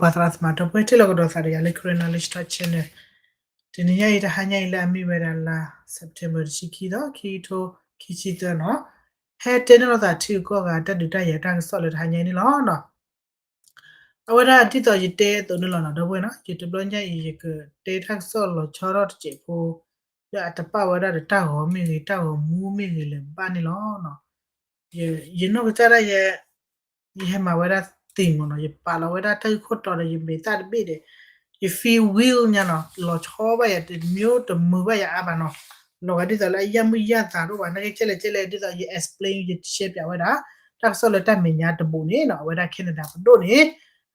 ပှၤသရၣ်သမါဒီပုၢ်ဝဲၢ် ထံၣ်လိာ်ကဒီးသးဒီးယၤလၢ Karen Knowledge Talk Channel. တနံၤညါအံၤ တဟါညါအံၤလၢအမ့ၢ်ဝဲဒၣ်လါ September တဆံခံသီ ခံကထိခံဆံသၢနီၤ, ဟဲတဲန့ၢ်လိာ်သးထံဂုၤကီၢ်ဂၤ တၢ်ဒုးတၢ်ယၤတၢ်ကစီၣ်လၢတဟါညါအံၤန့ၣ်လီၤ. အဝဲဒၣ်ဒ်သိးယတဲအသိးန့ၣ်လီၤနီၤ ဒီပုၢ်ဝဲၢ်နီၤ, ယတဘျီညါအံၤ ယကတဲတၢ်ကစီၣ်လီၤဆီထီၣ်တစဲးဖိ လၢအတပာ်ဝဲဒၣ်ဒီးတၢ်ဂီၤမ့ၢ်ဂ့ၤ တၢ်ဂီၤမူမ့ၢ်ဂ့ၤလၢၤဘၣ်န့ၣ်လီၤ. ယနီၢ်ကစၢ်ဒၣ်ယဲ ယဟဲမၤဝဲဒၣ်သ့ၣ်မ့ၢ်နီၤ, ယပာ်လီၤဝဲဒၣ်တၢ်ဂုၢ်ခိၣ်တီဒီး ယမဲာ်သၣ်တဘ့ၣ်ဒီး ယ free will ညါနီၤ, လီၤဆီဘၣ်ယၤ တမံၤတမုာ်ဘၣ်ယၤအါဘၣ်နီၤ. လီၤဂာ်ဒ်သိးလၢအယၢ်မုၢ်ယၢ်သးတအိၣ်ဘၣ် နာ်က့ကဲလဲၣ်ကဲလဲၣ် ဒ်သိးယ explain ယ share ပၠးဝဲဒၣ် တၢ်ကစီၣ်လၢတၢ်မဲာ်ညါတဘိးန့ၣ်နီၤ, အဝဲဒၣ် Canada ပဒိၣ်န့ၣ်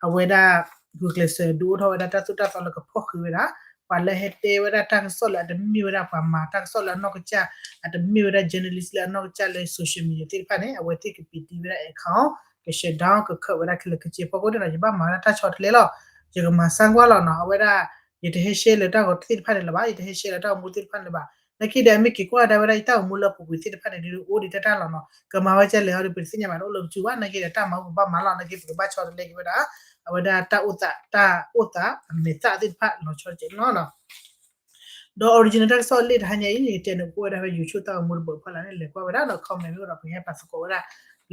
အဝဲဒၣ် ဂုာ်ကျဲးစၢးဒုးအိၣ်ထီၣ်ဝဲဒၣ်တၢ်သိၣ်တၢ်သီလၢကဖီၣ်ဃုာ်ဝဲဒၣ် ပှၤလၢဟဲတဲဝဲဒၣ်တၢ်ကစီၣ်လၢအတမ့ၢ်ဝဲဒၣ်ပှၤမၤတၢ်ကစီၣ်လၢအနီၢ်ကစၢ်, အတမ့ၢ်ဝဲဒၣ် journalist လၢအနီၢ်ကစၢ်လၢ social media သ့ၣ်တဖၣ်န့ၣ် အဝဲသ့ၣ်ကပံးတံၢ်ဝဲဒၣ် account က shut down ကခၢးဝဲဒၣ်ခဲလၢာ်ခဲဆ့အဖီခိၣ်န့ၣ်နီၤ, ယဘၣ်မၤဝဲဒၣ်တၢ်ဆီတလဲလီၤ. ယကမၤစၢ်ကွၢ်လီၤနီၤ, အဝဲဒၣ် ယတဟဲ share လၢတၢ်ဂီၤသ့ၣ်တဖၣ်န့ၣ်လၢၤဘၣ်, ယတဟဲ share လၢတၢ်ဂီၤမူသ့ၣ်တဖၣ်န့ၣ်လၢၤဘၣ်. နာ်က့ဒီး အမ့ၢ်က့ၤကွၢ်ဒၣ်ဝဲဒၣ်ယတၢ်ဂီၤမူလၢအပူၤကွံာ်သ့ၣ်တဖၣ်န့ၣ် ဒ်အိၣ်ဒံးတၢ်တၢ်လီၤနီၤ, ကမၤဝဲကဲလဲၣ်အီၤဒီး ပတသ့ၣ်ညါဘၣ် တအိၣ်လၢပစုဘၣ်, နာ်က့ဒီး တၢ်မၤအိၣ်ပဘၣ်မၤလီၤ, နာ်က့ပကဘၣ်ဆီတလဲက့ၤဝဲဒၣ် အဝဲဒၣ်တၢ်အိၣ်သး တၢ်အိၣ်သးအမဲာ်သၣ်သ့ၣ်တဖၣ်လီၤဆီတက့ၢ်န့ၣ်လီၤ. ဒီး original တၢ်ကစီၣ်အလံာ်တဟါညါအံၤ ယတဲန့ၣ် ကအိၣ်ဝဲဒၣ်ဖဲ YouTube တၢ်ဂီၤမူတဘိးဖီလာ်န့ၣ် လဲၤကွၢ်ဝဲဒၣ်ဒီး comment မ့ၢ်အိၣ်ဒီး ပကဟဲပာ်သကိးဝဲဒၣ်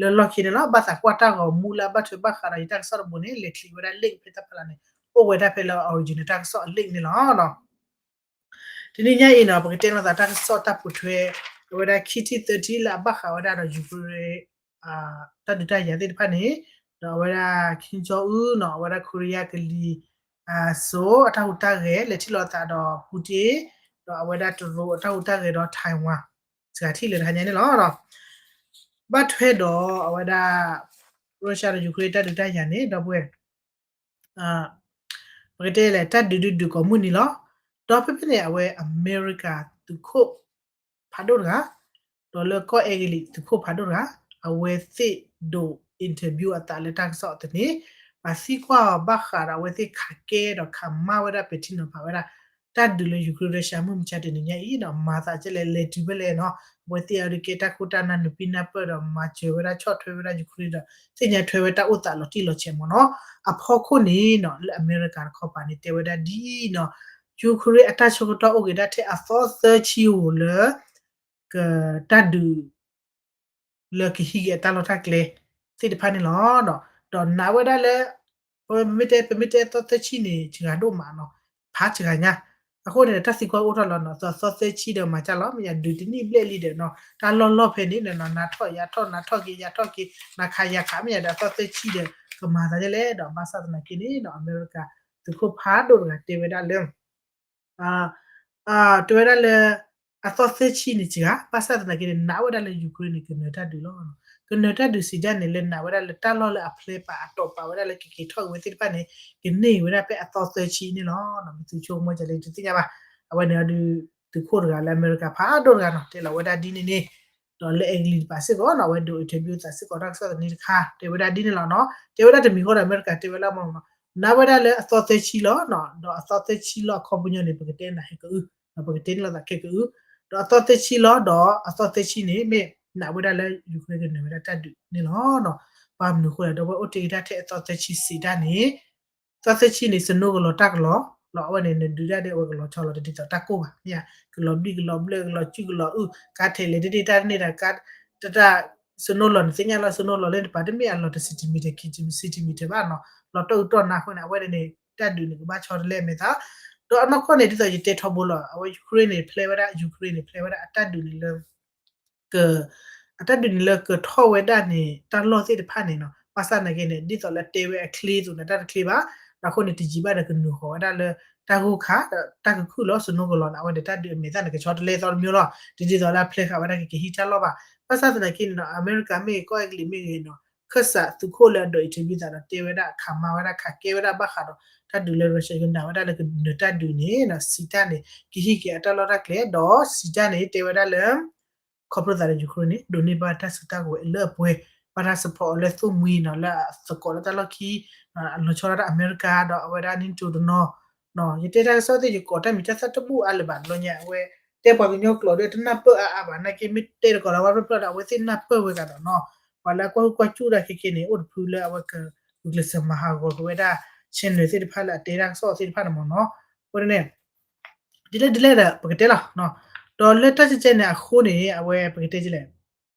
လၢလီၢ်ခံန့ၣ်လီၤ. ဘၣ်သးကွၢ်တၢ်ဂီၤမူလၢအဘၣ်ထွဲဘၣ်ဃးဒီးယတၢ်ကစီၣ်တဘိန့ၣ် လဲၤချံးဝဲဒၣ် link ဖဲတၢ်ဖီလာ်န့ၣ် အိၣ်ဝဲဒၣ်ဖဲလၢ original တၢ်ကစီၣ်အလံာ်န့ၣ်လီၤ. တနံၤညါအံၤနီၤ ပကတဲလိာ်သးတၢ်ကစီၣ်တၢ်ပိာ်ထွဲ အဝဲဒၣ်ခံထံၣ်သၢထံၣ်လၢအဘၣ်ဃးဝဲဒၣ်ဒီး Ukraine တၢ်ဒုးတၢ်ယၤသ့ၣ်တဖၣ်န့ၣ် ဒီးအဝဲဒၣ် Kim Jong Un နီၤ အဝဲဒၣ် Korea ကလံၤစိး အတၢ်ဟူးတၢ်ဂဲၤ လဲၤထံၣ်လိာ်သးဒီး Putin ဒီးအဝဲဒၣ်တရူး အတၢ်ဟူးတၢ်ဂဲၤဒီး Taiwan စှၤထံၣ်လၢတဟါညါန့ၣ်လီၤ. ဘၣ်ထွဲဒီးအဝဲဒၣ် Russia ဒီး Ukraine တၢ်ဒုးတၢ်ယၤန့ၣ် ဒီပုၢ်ဝဲၢ် ပကတဲလဲၣ် တၢ်ဒုးဒုးဒုးကိးမုၢ်နံၤလီၤ. ဒီးဖဲဖဲန့ၣ် အဝဲအမဲရကၤသုးခိၣ်ဖးဒိၣ်တဂၤ ဒီးလၢကီၢ်အဲကလံးသုးခိၣ်ဖးဒိၣ်တဂၤ အဝဲသ့ၣ်ဒိး interview အသးလၢတၢ်ကစီၣ်အသန့ၣ် ပှၤသံကွၢ်အီၤဘၣ်ဃးဒီးအဝဲသ့ၣ်ခးကဲဒီးခးမၤဝဲဒၣ်ပဲာ်ထံနီၤဖးဝဲဒၣ် တၢ်ဒုးလၢ Ukraine Russia မုၢ်မဆါတနံၤညါအံၤဒီး မၤသးကဲလဲၣ် လဲၤတုၤဖဲလဲၣ်နီၤ အဝဲသ့ၣ်အဒုးကဲတၢ်ခိၣ်တၢ်နၢ်နုာ်ပံနၢ်ပၢၢ်ဒီးမၤစၢၤဝဲဒၣ်ဆီၣ်ထွဲဝဲဒၣ် Ukraine ဒီး သ့ၣ်ညါထွဲဝဲတၢ်အိၣ်သးလီၤတံၢ်လီၤဆဲးမ့ၢ်နီၤ အဖီခိၣ်န့ၣ်နီၤ လၢအမဲရကၤတခီပၤန့ၣ် တဲဝဲဒၣ်ဒ်အံၤနီၤ Ukraine အတၢ်ဆၢကတီၢ်အိၣ်က့ၤဒၣ်ထဲအသီသၢဆံဧိၤလၢ ကတၢ်ဒုး လၢကဟံးက့ၤအတၢ်လီၢ်တၢ်ကျဲသ့ၣ်တဖၣ်န့ၣ်လီၤ. ဒီးနာ်ဝဲဒၣ်လၢ ပမ့ၢ်တဲ ပမ့ၢ်တဲသီသၢဆံန့ၣ် စှၤဒိၣ်မးနီၤ ဖးစှၤညါ အဃိန့ၣ် တၢ်သံကွၢ်အိၣ်ထီၣ်လီၤနီၤ သီသၢဆံဒီးမၤကၢ်လီၤ မ့ၢ်ယၤဒုးတနံၣ်ဘျဲၣ်လံဒီးနီၤ တၢ်လီၢ်လီၢ်ဖဲန့ၣ်နီၤ နၤထီၣ်ယၤထီၣ် နၤထီၣ်က့ၤယၤထီၣ်က့ၤ နၤခးယၤခး မ့ၢ်ယၤဒီးသီသၢဆံဒီး ကမၤသးဒ်လဲၣ်ဒီး ဘၣ်ဆၣ်သနာ်က့န့ၣ်နီၤ အမဲရကၤသုးခိၣ်ဖးဒိၣ်တဂၤတဲဝဲဒၣ်လၢ တဲဝဲဒၣ်လၢ အသီသၢဆံန့ၣ်စှၤ ဘၣ်ဆၣ်သနာ်က့န့ၣ် နာ်ဝဲဒၣ်လၢ Ukraine န့ၣ် ကနၢၤတၢ်ဒုးလီၤ. ကနၢၤတၢ်ဒုးစံးဒ်န့ၣ် လၢနာ်ဝဲဒၣ်လၢတၢ်လီၢ်လၢအဖျဲးပာ်အတီၢ်ပာ်ဝဲဒၣ်လၢကက့ၤထီၣ်က့ၤဝဲသ့ၣ်တဖၣ်န့ၣ် ကန့ၢ်ဝဲဒၣ်ဖဲအသီသၢဆံန့ၣ်လီၤ. မ့ၢ်သုဆိကမိၣ်ဒ်လဲၣ်တသ့ၣ်ညါဘၣ်. အဝဲန့ၣ်အဒုး သုးခိၣ်တဂၤလၢအမဲရကၤဖးဒိၣ်တဂၤနီၤ တဲလီၤဝဲဒၣ်ဒ်န့ၣ်န့ၣ် ဒီးလၢအဲကလံးတပၤစ့ၢ်ကီးနီၤ အဝဲဒိး interview သးစ့ၢ်ကီးတၢ်ကစီၣ်သန့တခါ တဲဝဲဒၣ်ဒ်န့ၣ်လီၤနီၤ တဲဝဲဒၣ်တမံၤဃီဒီးအမဲရကၤတဲဝဲလၢမ့ၢ်နီၤ နာ်ဝဲဒၣ်လၢအသီသၢဆံလီၤနီၤ ဒီးအသီသၢဆံလီၤအခီပညီန့ၣ် ပကတဲနၤဟဲကအု ဒီးပကတဲန့ၣ်လီၤသးခဲကအု ဒီးအသီသၢဆံလီၤ ဒီးအသီသၢဆံန့ၣ် မ့ၢ်နာ်ဝဲဒၣ်လၢ Ukraine ကနၢၤဝဲဒၣ်တၢ်ဒုးန့ၣ်လီၤနီၤ ဘၣ်မနုၤအဃိလဲၣ် ဒီးဝဲအိၣ်တ့ၢ်က့ၤတၢ်ထဲအသီသၢဆံစံးတၢ်န့ၣ် သီသၢဆံန့ၣ် စနိကလီၤတၢ်ကလီၤ လီၤအဝဲန့ၣ် နဒုးဒၣ်ဒီးအဝဲကလီၤဆီလီၤတဒ်သိးတၢ်ကိၢ်ဘၣ် မ့ၢ်ဧါ ကလီၤဘံၣ်ကလီၤဘျၢၣ် ကလီၤစုၣ်ကလီၤအုၣ် ကါထဲးလဲၤတဒ့ၣ်တၢ်တန့ၢ်ဒီး ကါ တၢ် စနိလီၤန့ၣ် သ့ၣ်ညါလီၤ စနိလီၤလၢနတပၤ တမ့ၢ်အလီၤတ centimeter ခံ centimeter ဘၣ်နီၤ လီၤတီၢ်အုးတီၢ်နါအဃိန့ၣ် အဝဲန့ၣ် တၢ်ဒုးန့ၣ် ကဘၣ်ဆီတလဲအမဲာ်သး ဒီးအနီၢ်ကီၢ်န့ၣ် ဒ်သိးယတဲထီဘိလီၤ အဝဲ Ukraine န့ၣ် ဖျဲဝဲဒၣ် Ukraine န့ၣ် ဖျဲဝဲဒၣ်အတၢ်ဒုးန့ၣ်လၢ က အတၢ်ဒုးန့ၣ်လၢကထီၣ်ဝဲဒၣ်န့ၣ် တၢ်လီၢ်သ့ၣ်တဖၣ်န့ၣ်နီၤ ဘၣ်ဆၣ်သနာ်က့န့ၣ် ဒ်သိးလၢတဲဝဲအချ့အသိးန့ၣ် တၢ်တချ့ဘၣ် ဒီးအဃိန့ၣ် တယံာ်ဘၣ်ဒီးကနုာ်ဃီၤဝဲဒၣ်လၢ တၢ်ဂိၢ်ခး ဒီးတၢ်ကခုၣ်လီၤ စနိကလီၤန့ၣ် အဝဲန့ၣ်တၢ်ဒုးအမဲာ်သၣ်န့ၣ် ကဆီတလဲသီတမံၤလီၤ တဒ်သိးလၢအဖျဲဃာ်ဝဲဒၣ်ကကဟံးတၢ်လီၢ်ဘၣ် ဘၣ်ဆၣ်သနာ်က့န့ၣ်နီၤ အမဲရကၤမ့ၢ်ဂ့ၤ ကီၢ်အဲကလံးမ့ၢ်ဂ့ၤနီၤ ခၢၣ်စးသုးခိၣ်လၢအဒိး interview သးဒီးတဲဝဲဒၣ် ခးမၤဝဲဒၣ်ခးကဲဝဲဒၣ်ဘၣ်ဃးဒီး တၢ်ဒုးလၢ Russia ကနၣ်ဝဲဒၣ်လၢကနၢၤတၢ်ဒုးန့ၣ်နီၤ စံးတၢ်န့ၣ် ကဟံးက့ၤအတၢ်လီၢ်တၢ်ကျဲ ဒီးစံးတၢ်န့ၣ် တဲဝဲဒၣ်လၢ ခီဖျိသးဒီး Ukraine န့ၣ် ဒိးန့ၢ်ဘၣ်တၢ်စုတၢ်ကဝဲၤလၢအပှဲၤ ဘၣ်တၢ် support အီၤလၢသိၣ်မှံနီၤ လၢအသကိးလၢတၢ်လီၢ်ခံ အလီၤဆီဒၣ်တၢ်အမဲရကၤ ဒီးအဝဲဒၣ် NATO တနီၤ ယတဲတၢ်ကစီၣ်သ့ၣ် ယကိးတၢ်မံၤတၢ်သၣ်တဘူၣ်အါလၢၤဘၣ် တဘျီညါ အဝဲ တဲပှၤကညီကျိာ်ဒီးတနၢ်ပၢၢ်အါအါဘၣ် နာ်က့မ့ၢ်တဲတကိးလၢဝဲဖျၢၣ်ဖျၢၣ်ဒီး အဝဲသ့ၣ်နၢ်ပၢၢ်ဝဲသးဒီးနီၤ ပှၤလၢအကွၢ်ဟုၣ်ကွၢ်စူၣ်တၢ်ခဲခဲန့ၣ် အိၣ်တဖုလၢအဝဲကဂုာ်ကျဲးစၢးမၤဟးဂီၤက့ၤဝဲဒၣ် channel သ့ၣ်တဖၣ်လၢအတဲတၢ်ကစီၣ်သ့ၣ်တဖၣ်န့ၣ်မ့ၢ်နီၤ. အဃိန့ၣ် ဒ်လဲၣ်ဒ်လဲၣ်ဒီး ပကတဲလီၤ. ဒီးလၢတၢ်ကဲကဲန့ၣ်အဃိန့ၣ် အဝဲပကတဲကလဲၣ်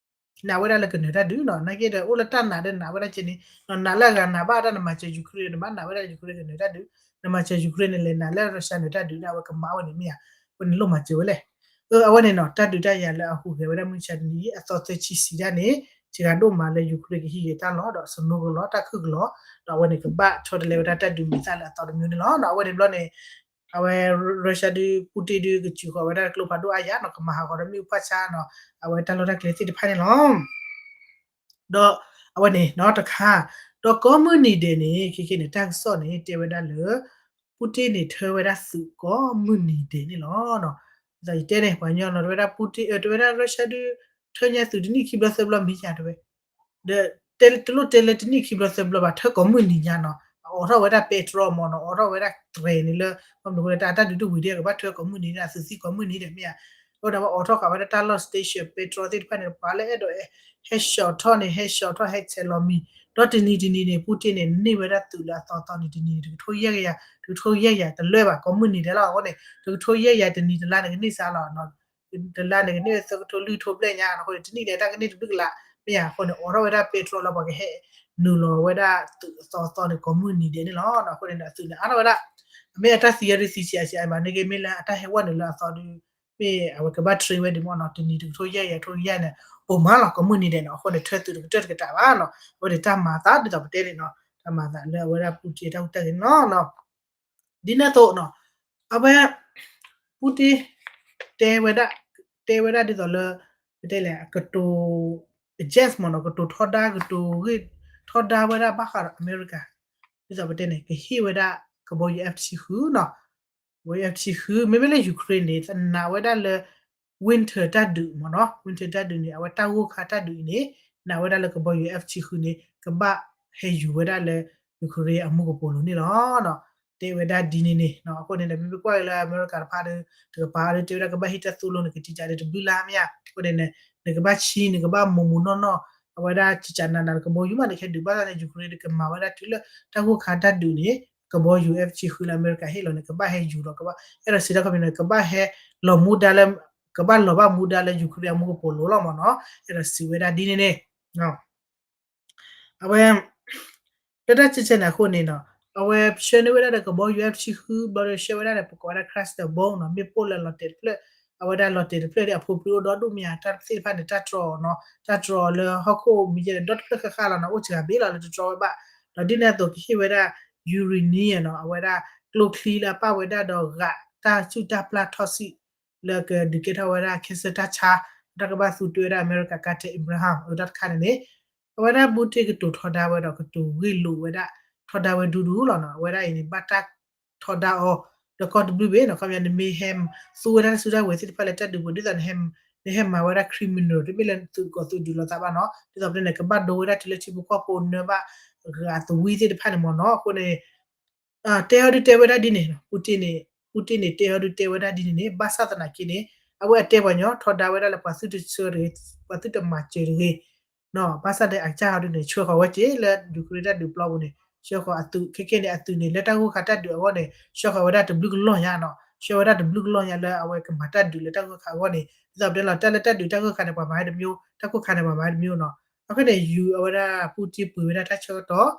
နာ်ဝဲဒၣ်လၢကနၢၤတၢ်ဒုးနီၤ, နာ်က့ဒီး အိၣ်လၢတၢ်နာ်ဒီးနာ်ဝဲဒၣ်ကဲန့ၣ်, နာ်လၢအဂၤနာ်ဘၣ်တၢ် နမၤစၢၤ Ukraine နဘၣ်နာ်ဝဲဒၣ် Ukraine ကနၢၤတၢ်ဒုး, နမၤစၢၤ Ukraine န့ၣ် လဲၤနာ်လၢ Russia နၢၤတၢ်ဒုးဒီး အဝဲကမၤဝဲန့ၣ်မ့ၢ်ဧါ, အဃိန့ၣ်လိၣ်မၤစၢၤဝဲလဲၣ်. အဝဲန့ၣ်နီၤ တၢ်ဒုးတၢ်ယၤလၢအဟူးဂဲၤဝဲဒၣ်မုၢ်ဆါတနံၤ အသီသၢဆံဆံဒၣ်န့ၣ် စှၤဒိၣ်မးလၢ Ukraine ကဟံးဂဲၤတၢ်လီၢ်ဒီး စနိကလီၤ တၢ်ခုၣ်ကလီၤ, ဒီးအဝဲန့ၣ်ကဘၣ်ဆီတလဲဝဲဒၣ်တၢ်ဒုးမံၤသၣ်လၢအသီတမံၤန့ၣ်လီၤ. အဝဲန့ၣ်ဘျီန့ၣ် အဝဲ Russia ဒုး Putin ဒုးကစူၤဃီၤဝဲဒၣ်ကျိဖးဒိၣ်အါယၤနီၤ, ကမၤဟးဂီၤဒီးမ့ၣ်အူဖၣ်ဆါနီၤ, အဝဲတၢ်လီၢ်တၢ်ကျဲသ့ၣ်တဖၣ်န့ၣ်လီၤ. ဒီးအဝဲန့ၣ်နီၤတခါ, ဒီးကိးမုၢ်နံၤဒဲးန့ၣ် ခဲကဲန့ၣ် တၢ်ကစီၣ်န့ၣ် တဲဝဲဒၣ်လၢ Putin န့ၣ် ထၢဝဲဒၣ်သုးကိးမုၢ်နံၤဒဲးန့ၣ်လီၤ. ဒ်သိးယတဲန့ၣ် ပှၤကညီနီၤ တဲဝဲဒၣ် Putin တဲဝဲဒၣ် Russia ဒုး ထၢညါသုးတနံၣ်ခံဘျီသၢဘျီမ့ၢ်ညါတဲဝဲ ဒီးတဲတလိၣ်တဲလၢတနံၣ်ခံဘျီသၢဘျီဘၣ် ထၢကိးမုၢ်နံၤညါနီၤ, အအိးထီၣ်ဝဲဒၣ် petrol မ့ၢ်နီၤ, အိးထီၣ်ဝဲဒၣ်တြဲၤန့ၣ်လၢ ဘၣ်မနုၤအဃိလဲၣ် တၢ်တၢ်ဒုးတဝံၤဒ်အကဘၣ်ထၢကိးမုၢ်နံၤန့ၣ် အသုးသံကိးမုၢ်နံၤဒီးမ့ၢ်ဧါ, အဃိန့ၣ် အဝဲအိးထီၣ်ဃာ်ဝဲဒၣ်တၢ်လီၢ် station petrol သ့ၣ်တဖၣ်န့ၣ် ပှၤလၢအဲၣ်ဒိး ဟဲဆှီထီၣ်န့ၣ် ဟဲဆှီထီၣ် ဟဲဆဲးလီၤမံၤ, ဒီးတနံၤတနံၤန့ၣ် Putin န့ၣ် န့ၢ်ဝဲဒၣ်သုးလၢအသီသီန့ၣ် တနံၤန့ၣ် တကထိယဲၢ်ကယၤ တကထိယဲၢ်ကယၤ တလၢဘၣ် ကိးမုၢ်နံၤဒဲးလီၤ. အဃိန့ၣ် တကထိယဲၢ်ကယၤ တနံၤတလါန့ၣ် ကန့ၢ်စ့ၢ်လီၤ တလါန့ၣ် ကန့ၢ်သၢကထိလွံၢ်ကထိဘျဲၣ်ညါ အဃိန့ၣ် တနံၣ်န့ၣ် တၢ်ကန့ၢ်တဘျုးကလး မ့ၢ်ဧါ, အဃိန့ၣ် အိးထီၣ်ဝဲဒၣ် petrol လၢပှၤကဟဲနုာ်လီၤဝဲဒၣ်သုးအသီသီန့ၣ် ကိးမုၢ်နံၤဒဲးန့ၣ်လီၤ. အဃိန့ၣ် အသုးန့ၣ် အါထီၣ်ဝဲဒၣ် အမ့ၢ်အတၢ်သံအီၤဒုးသံဆံးအါဆံးအါမး န့ၣ်က့ မ့ၢ်လၢအတၢ်ဟဲဝဲနုာ်လၢအသီဒုး မ့ၢ်အဝဲကဘၣ် train ဝဲဒ်မ့ၢ်နီၤ တနံၤတကထိယဲၢ်ကယၤ ကထိယဲၢ်န့ၣ် ပိာ်မးလီၤ ကိးမုၢ်နံၤဒဲးန့ၣ် အဃိန့ၣ် ထၢသုးတကတၢၢ်တကတၢၢ်ဘၣ်နီၤ, အဝဲန့ၣ်တၢ်မၤအသးဒ်သိးပတဲန့ၣ်နီၤ တၢ်မၤအသးလၢအဝဲဒၣ် Putin တၢ်ဟူးတၢ်ဂဲၤန့ၣ်လီၤ. ဒ်န့ၣ်အသိးနီၤ အဝဲ Putin တဲဝဲဒၣ် တဲဝဲဒၣ်ဒ်သိးလၢ ပတဲလဲၣ် ကတိၤ adjust မ့ၢ်နီၤ ကတိၤထီဒါ ကတိၤဂ့ၢ်ထီဒါဝဲဒၣ်ဘၣ်ဃးဒီးအမဲရကၤ ဒ်သိးပတဲန့ၣ် ကဟ့ၣ်ဝဲဒၣ်ကဘီယူၤ F တဆံဃုနီၤ, ကဘီယူၤ F တဆံဃု မ့မ့ၢ်လၢ Ukraine န့ၣ် သနာ်ဝဲဒၣ်လၢ winter တၢ်ဒုးမ့ၢ်နီၤ winter တၢ်ဒုးန့ၣ် အဝဲတၢ်ဂိၢ်ခါတၢ်ဒုးအံၤန့ၣ် နာ်ဝဲဒၣ်လၢကဘီယူၤ F တဆံဃုန့ၣ် ကဘၣ်ဟဲယူၤဝဲဒၣ်လၢ Ukraine အမူကပိာ်လိၤန့ၣ်လီၤ. တဲဝဲဒၣ်ဒ်န့ၣ်န့ၣ် အဃိန့ၣ်ဒီး မ့မ့ၢ်ကွၢ်က့ၤလၢအမဲရကၤတဖၣ်ဒီး တကပၤဒီး တဲဝဲဒၣ်ကဘၣ်ဟ့ၣ်တၢ်သိၣ်လိန့ၣ် ကကကးဒီးတဘျုးလါမ့ၢ်ဧါ, အဃိန့ၣ် နကဘၣ်ဆံ နကဘၣ်မိၢ်မိၢ်နီၢ်နီၢ် အဝဲဒၣ်ကကးနးနး ကဘီယူၤမးန့ၣ် ကဟဲဒုးဘၣ်သးန့ၣ် Ukraine ဒီးကမၤဝဲဒၣ်တုၤလၢတၢ်ဂိၢ်ခါတၢ်ဒုးန့ၣ် ကဘီယူၤ F တဆံဃုလၢအမဲရကၤဟ့ၣ်လီၤန့ၣ် ကဘၣ်ဟဲယူၤဒီး ကဘၣ်အဲၣ်ဒိးစံးတၢ်ခီပညီန့ၣ် ကဘၣ်ဟဲလီၤမူဒါလၢ ကဘၣ်လီၤဘၣ်မူဒါလၢ Ukraine အမူကပိာ်လိၤလီၤမ့ၢ်နီၤ အဲၣ်ဒိးစံးဝဲဒၣ်ဒ်န့ၣ်န့ၣ် အဝဲ လၢတၢ်ကဲကဲန့ၣ်အဃိန့ၣ်နီၤ အဝဲဆှၢန့ၢ်ဝဲဒၣ်ဒီးကဘီယူၤ F တဆံဃု ဘျီဒီးဆှၢဝဲဒၣ်ဒီး ပကိးဝဲဒၣ် cluster bomb နီၤ မ့ၣ်ပိၢ်လၢလီၤတဲာ်တဖျၢၣ် အဝဲဒၣ်လီၤတဲာ်တဖျၢၣ်ဒီးအဖိပျံၤအိၣ်ဒီဒူၣ်မ့ၢ်ဧါ တၢ်သ့ၣ်တဖၣ်န့ၣ် တၢ်တြီအီၤနီၤ တၢ်တြီအီၤလၢဟီၣ်ခိၣ်မံၤယဲၢ်န့ၣ် ဒီတဖျၢၣ်ဃၣ်ဃၣ်လီၤနီၤ အိၣ်စှၤဘ့ၣ်လီၤလၢတတြီဝဲဘၣ် ဒီးဒ်န့ၣ်အသိးကဟ့ၣ်ဝဲဒၣ် uranium နီၤ အဝဲဒၣ်ကျိချံလၢအပာ်ဝဲဒၣ်ဒီးဂာ်တၢ်စုၣ်တၢ်ပျၢ် toxic လၢကဒုးကဲထီၣ်ဝဲဒၣ် cancer တၢ်ဆါ တၢ်ကဘၣ်သူတွဲဝဲဒၣ်အမဲရကၤ ကါတဲ Abraham အတၢ်တခါန့ၣ်န့ၣ် အဝဲဒၣ် Putin ကတိၤထီဒါဝဲဒီးကတိၤဂ့ၢ်လိာ်ဝဲဒၣ် ထီဒါဝဲဒူဒူလီၤနီၤ အဝဲဒၣ်အံၤန့ၣ် ဘၣ်တၢ်ထီဒါအီၤ ဒီးကီၢ်တဘျုးဘ့ၣ်နီၤ ခီပညီ နမ့ၢ်ဟဲသူဝဲဒၣ်တၢ်စုတၢ်ဝဲၤသ့ၣ်တဖၣ်လၢတၢ်ဒုးပူၤ ဒ်သိး နဟဲမၤဝဲဒၣ် criminal တမ့ၢ်လၢသုးကီၢ်သုးဒုးလိာ်သးဘၣ်နီၤ ဒ်သိးပတဲန့ၣ် ကဘၣ်ဒိဝဲဒၣ်တုၤလၢထံဖိကီၢ်ဖိနၢဘၣ်ဂၤသဝံသ့ၣ်တဖၣ်န့ၣ်မ့ၢ်နီၤ အဃိန့ၣ် တဲဟီဒုတဲဝဲဒၣ်ဒ်န့ၣ် Putin န့ၣ် Putin န့ၣ် တဲဟီဒုတဲဝဲဒၣ်ဒ်န့ၣ်န့ၣ် ဘၣ်ဆၣ်သနာ်က့န့ၣ် အဝဲအတဲပှၤကညီထီဒါဝဲဒၣ်လၢပှၤသုတဆၢတဂ့ၤ ပှၤသုတမၤစၢၤတဂ့ၤ ဘၣ်ဆၣ်ဒီးအကစၢ်ဟီဒုန့ၣ် ဆှၢဃီၤဝဲက့ၤလၢ Ukraine တၢ်ဒုးပျီပူၤန့ၣ် ဆှၢဃီၤအသုး ခဲကဲန့ၣ် အသုးန့ၣ် လၢတၢ်ဂိၢ်ခါတၢ်ဒုးအဂီၢ်န့ၣ် ဆှၢဃီၤဝဲဒၣ်တဘျုးကလီၢ်ညါနီၤ ဆှၢဝဲဒၣ်တဘျုးကလီၢ်ညါလၢအဝဲကမၤတၢ်ဒုးလၢတၢ်ဂိၢ်ခါအဂီၢ်န့ၣ် ဒ်သိးပတဲလီၤ တၢ်လၢတၢ်ဒုးတၢ်ဂိၢ်ခါန့ၣ် ပှၤမၤဝဲတမျိုး တၢ်ဂိၢ်ခါန့ၣ် ပှၤမၤဝဲတမျိုးနီၤ အဃိန့ၣ် ယူၤအဝဲဒၣ် Putin ပှ့ၤဝဲဒၣ်တၢ်ဆၢကတီၢ်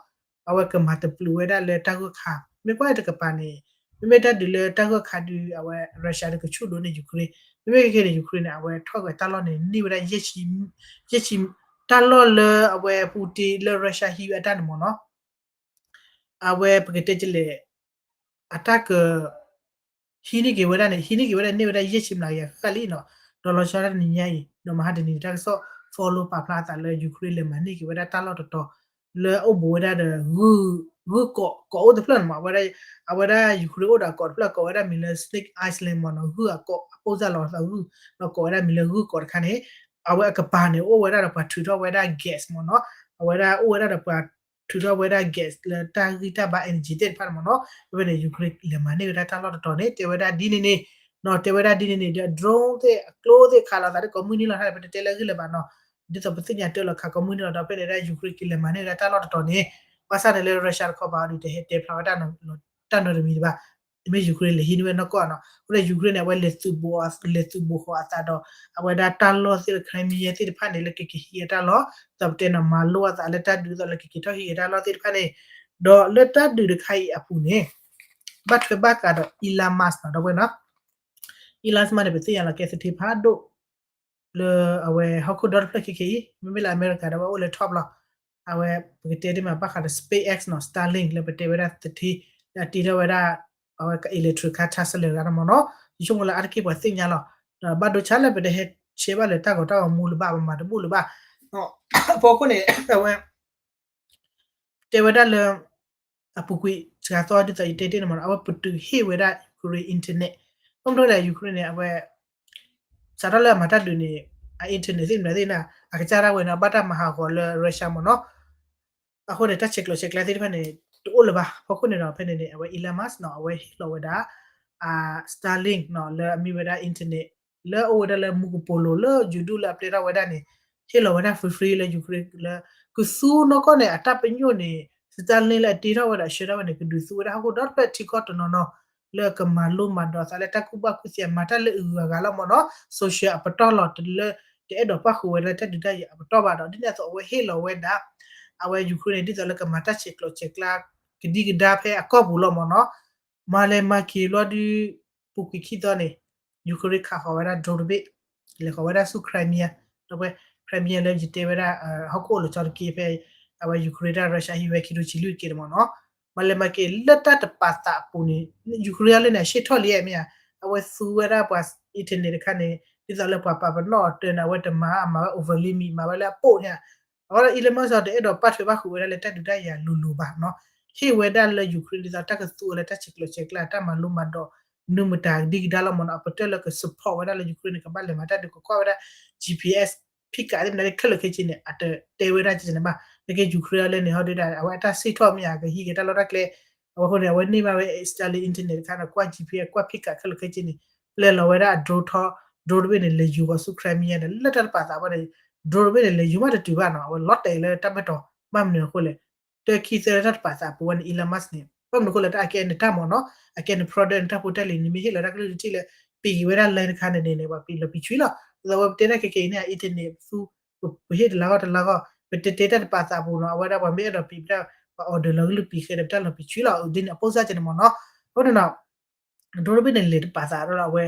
အဝဲကမၤတပျုာ်ဝဲဒၣ်လၢတၢ်ဂိၢ်ခါ မ့ၢ်ကွၢ်တကပၤန့ၣ် မ့မ့ၢ်တၢ်ဒုးလၢတၢ်ဂိၢ်ခါဒုး အဝဲ Russia ဒုးကဆူၣ်ဒိၣ်န့ၢ် Ukraine မ့မ့ၢ်ခဲကဲန့ၣ် Ukraine န့ၣ် အဝဲထီၣ်ကွံာ်တၢ်လီၢ်န့ၣ် န့ၢ်ဝဲဒၣ်ယဲၢ်ဆံ ယဲၢ်ဆံ တၢ်လီၢ်လၢအဝဲ Putin လၢ Russia ဟံးဝဲအတၢ်န့ၣ်မ့ၢ်နီၤ အဝဲပကတဲကလဲၣ် အတၢ်က ဟံးန့ၢ်က့ၤဝဲဒၣ်န့ၣ် ဟံးန့ၢ်က့ၤဝဲဒၣ် န့ၢ်ဝဲဒၣ်ယဲၢ်ဆံမျးကယၤဃၣ်လံနီၤ ဒီးလီၤဆီဒၣ်တနံၤညါအံၤ ဒီးမဟါတနံၤန့ၣ် တၢ်ကစီၣ် follow ပာ်ဖျါအသးလၢ Ukraine လဲၤမၤန့ၢ်က့ၤဝဲဒၣ်တၢ်လီၢ်တတီၤ လၢအအိၣ်ဘူးဝဲဒၣ်ဒီး ဂုၢ် ဂုၢ်ကိး ကိးအိၣ်တဖျၢၣ်န့ၣ်မး အဝဲဒၣ် အဝဲဒၣ် Ukraine အိၣ်ဒီးအကိးတဖျၢၣ် ကိးဝဲဒၣ်မံၤလၢ Snake Island မ့ၢ်နီၤ ဂုၢ်အကိး အပိၢ်စၢ်လီၤသးဂုၢ် ဒီးကိးဝဲဒၣ်မံၤလၢဂုၢ်ကိးတခါန့ၣ် အဝဲအကပၤန့ၣ် အိၣ်ဝဲဒၣ်ဒီးပှၤထုးထီၣ်ဝဲဒၣ် gas မ့ၢ်နီၤ အဝဲဒၣ်အိၣ်ဝဲဒၣ်ဒီးပှၤထုးထီၣ်ဝဲဒၣ် gas လၢတၢ်ဂံၢ်တၢ်ဘါ energy သ့ၣ်တဖၣ်န့ၣ်မ့ၢ်နီၤ ဖဲဖဲန့ၣ် Ukraine လဲၤမၤန့ၢ်ဝဲဒၣ်တၢ်လီၢ်တတီၤန့ၣ် တဲဝဲဒၣ်ဒ်န့ၣ်န့ၣ် တဲဝဲဒၣ်ဒ်န့ၣ်န့ၣ် ဒီး drone သ့ၣ် အကျိသ့ၣ်ခးလီၤသးဒီးကိးမုၢ်နံၤလီၤ တၢ်န့ၣ် ပတတဲလၢအဂ့ၢ်လၢၤဘၣ်နီၤ ဒ်သိးပသ့ၣ်ညါတၢ်လီၤခးကိးမုၢ်နံၤလီၤ ဒီးဖဲန့ၣ်ဒၣ် Ukraine က့ၤလဲၤမၤန့ၢ်ဝဲဒၣ်တၢ်လီၢ်တတီၤန့ၣ် ဘၣ်ဆၣ်န့ၣ်လၢ Russia တခီပၤအီၤဒုး တဟဲတဲဖျါဝဲတၢ်နီတမံၤဘၣ်. မ့ၢ် Ukraine လဲၤဟံးန့ၢ်ဝဲနီၢ်ကီၢ်နီၤ. အဃိန့ၣ် Ukraine န့ၣ် အဝဲလဲၤသုးဘူး လဲၤသုးဘူးဃီၤအသးဒီး အဝဲဒၣ်တၢ်လီၢ်သ့ၣ်လၢ Crimea သ့ၣ်တဖၣ်န့ၣ် လၢကကဟံးအတၢ်လီၢ် ဒ်သိးပတဲနီၤ မၤလိအသးလၢတၢ်ဒုး ဒ်သိးလၢကက့ၤထီၣ်ဟံးအတၢ်လီၢ်သ့ၣ်တဖၣ်န့ၣ်, ဒီးလၢတၢ်ဒုးတခါအံၤအပူၤန့ၣ် ဘၣ်ထွဲဘၣ်ဃးဒီး Elon Musk နီၤ ဒီပုၢ်ဝဲၢ်နီၤ. Elon Musk န့ၣ် ပသ့ၣ်ညါလီၤကဲသထ့ဖးဒိၣ် လၢအဝဲဟီၣ်ခိၣ်ဒီတဖျၢၣ်ခဲခဲအံၤ မ့မ့ၢ်လၢအမဲရကၤဒီး အဝဲအိၣ်လၢ top လီၤ. အဝဲပကတဲတ့ၢ်မးဘၣ်ဃးဒီး SpaceX နီၤ Starlink လၢပတဲဝဲဒၣ်သထ့ လၢအတ့ထီၣ်ဝဲဒၣ် အဝဲ electric car Tesla ဂၤန့ၣ်မ့ၢ်နီၤ. ယဆိကမိၣ်လၢအါတက့ၢ်ပှၤသ့ၣ်ညါလီၤ. ဒီးဘၣ်ဒိဆါလၢပတဟဲ ဆဲးဘၣ်လၢတၢ်ဂီၤတၢ်ဂီၤမူလၢၤဘၣ် ပမၤတဘူၣ်လၢၤဘၣ်. အဖီခိၣ်န့ၣ် အဝဲ တဲဝဲဒၣ်လၢ အပူၤကွံာ်စှၤသီ ဒ်သိးယတဲတ့ၢ်န့ၣ်မ့ၢ်နီၤ အဝဲပတုာ်ဟ့ၣ်ဝဲဒၣ် Ukraine internet. ဘၣ်မနုၤလဲၣ် Ukraine န့ၣ် အဝဲ စးထီၣ်လၢအမၤတၢ်ဒုးန့ၣ် အ internet သ့ၣ်မနုၤသ့ၣ်န့ၣ် အကစၢ်ဒၣ်ဝဲန့ၣ် ဘၣ်တၢ်မၤဟးဂီၤလၢ Russia မ့ၢ်နီၤ. အဃိန့ၣ် တၢ်ဆဲးကျိးဆဲးကျၢသ့ၣ်တဖၣ်န့ၣ် တအိၣ်လၢၤဘၣ်. အဖီခိၣ်န့ၣ်ဒီး ဖဲန့ၣ်န့ၣ် အဝဲ Elon Musk နီၤ အဝဲဟ့ၣ်လီၤဝဲဒၣ် အ Starlink နီၤ လၢအမ့ၢ်ဝဲဒၣ် internet လၢအအိၣ်ဝဲဒၣ်လၢမူကပိာ်လိၤ လၢယူၤဒူၣ်လၢအပျဲထီၣ်ဝဲဒၣ်န့ၣ် ဟ့ၣ်လီၤဝဲဒၣ် free free လၢ Ukraine လၢ ကသူနီၢ်ကီၢ်န့ၣ် အတၢ်ပညိၣ်န့ၣ် Starlink လၢအတ့ထီၣ်ဝဲဒီးဆှၢထီၣ်ဝဲန့ၣ် ကဒုးသူဝဲဒၣ်ဟီၣ်ခိၣ်ဒီတဖျၢၣ်ထံကီၢ်တနီၤနီၤ လၢကမၤလိမၤဒိးသးလၢတၢ်ကူၣ်ဘၣ်ကူၣ်သ့ မၤတၢ်လၢအဂုၤအဂၤလီၤမ့ၢ်နီၤ. social အပတီၢ်လီၤ တလၢ တအဲၣ်ဒိးပၣ်ဃုာ်ဝဲဒၣ်လၢတၢ်ဒုးတၢ်ယၤအပတီၢ်ဘၣ်ဒီး ဒ်န့ၣ်အသိးအဝဲဟ့ၣ်လီၤဝဲဒၣ် အဝဲ Ukraine န့ၣ် ဒ်သိးလၢကမၤတၢ်ဆဲးကျိးဆဲးကျၢ ကဒံကဒါဖဲအကီၢ်ပူၤလီၤမ့ၢ်နီၤ. မၤလဲၤမၤက့ၤဘျီဒုး ပူၤကွံာ်ခံသီန့ၣ် Ukraine ခးဃီၤဝဲဒၣ် drone တဘ့ၣ် လဲၤဃီၤဝဲဒၣ်ဆူ Crimea ဒီးဝဲ Crimea လၢယတဲဝဲဒၣ် ဟီၣ်ခိၣ်အိၣ်လီၤဆီတက့ၢ်ဖဲ အဝဲ Ukraine တၢ် Russia ဟံးဝဲခံထိဆံလွံၢ်တက့ၢ်န့ၣ်မ့ၢ်နီၤ. မၤလဲၤမၤက့ၤလၢတၢ်တပာ်သးအပူၤန့ၣ် Ukraine လၢန့ၣ် အဆ့ၣ်ထီၣ်လံမ့ၢ်ဧါ. အဝဲသူဝဲဒၣ်ပှၤ internet တခါန့ၣ် ဒ်သိးလၢပှၤပာ်ပနီၣ်အီၤတၢ်န့ၣ် အဝဲတမၤ မၤဝဲ over limit မၤဝဲလၢအပိာ်န့ၣ် အဃိဒီး Elon Musk ဒီး တအဲၣ်ဒိးပာ်ထွဲဘၣ်ဃုာ်ဝဲဒၣ်လၢတၢ်ဒုးတၢ်ယၤလိၤလိၤဘၣ်နီၤ. ဟ့ၣ်ဝဲဒၣ်လၢ Ukraine ဒ်သိးတၢ်ကသူအီၤလၢတၢ်ဆဲးကျိးဆဲးကျၢ တၢ်မၤလိမၤဒိး မနုၤမတၤကဒံကဒါလီၤမ့ၢ်နီၤ. အပတီၢ်လၢက support ဝဲဒၣ်လၢ Ukraine န့ၣ် ကဘၣ်လဲၤမၤတၢ်ဒုး ကကွၢ်ဝဲဒၣ် GPS ဖံးကးသ့ၣ်မနုၤခဲလၢာ်ခဲဆ့န့ၣ် အတတဲဝဲဒၣ်ကန့ၣ်ဘၣ်. နကဲ Ukraine လၢန့ၣ် ဟီဒုးဒၣ် အဝဲအတၢ်ဆ့ၣ်ထီၣ်မ့ၢ်ဧါ ကဟံးက့ၤတၢ်လီၢ်တၢ်ကျဲ အဝဲအဃိန့ၣ် အဝဲန့ၢ်ဘၣ်ဝဲ Starlink internet တခါန့ၣ် ကွၢ် GPS ကွၢ်ဖံးကးခဲလၢာ်ခဲဆ့န့ၣ် ပျဲလီၤဝဲဒၣ်အ drone ထီ drone တဘ့ၣ်န့ၣ် လဲၤယူၤဃီၤဆူ Crimea န့ၣ် လၢတၢ်တပာ်သးဘၣ်န့ၣ် drone တဘ့ၣ်န့ၣ် လဲၤယူၤမးတတုၤဘၣ်နီၤ. အဝဲလီၤတဲာ်လၢတၢ်ဘၢၣ်တီၤ ဘၣ်မနုၤအဃိလဲၣ် တၢ်ခံသၢလၢတၢ်တပာ်သးအပူၤဝဲန့ၣ် Elon Musk န့ၣ် ဘၣ်မနုၤအဃိလဲၣ် တၢ်အကဲန့ၣ်တၢ်မ့ၢ်နီၤ အကဲန့ၣ် product န့ၣ် တၢ်ဖိတၢ်လံၤန့ၣ် မ့ၢ်ဟ့ၣ်လီၤတၢ်ကလုၢ်တထံၣ်လၢ ပံာ်က့ၤဝဲဒၣ် line တခါန့ၣ်န့ၣ် ပှၤပံာ်လီၤပံာ်ဆွံလီၤ. ဒ်သိးအဝဲပတဲတၢ်ခဲခဲအံၤန့ၣ် internet ပသူ ပဟ့ၣ်တလါဂီၢ်တလါဂီၢ် ပတဲတဲတၢ်တပာ်သးအပူၤနီၤ အဝဲဒၣ်ပှၤမ့ၢ်အဲၣ်ဒိးပံာ်ပတၢ် ပှၤ order လီၤကလုၢ်ပံာ်ဃဲဒီးပတၢ်လီၤပံာ်ဆွံလီၤ ဒ်န့ၣ်အပိၢ်စၢ်ကန့ၣ်မ့ၢ်နီၤ. အဃိန့ၣ်နီၤ drone တဘ့ၣ်န့ၣ် လဲၤတပာ်သးဒီးအဝဲ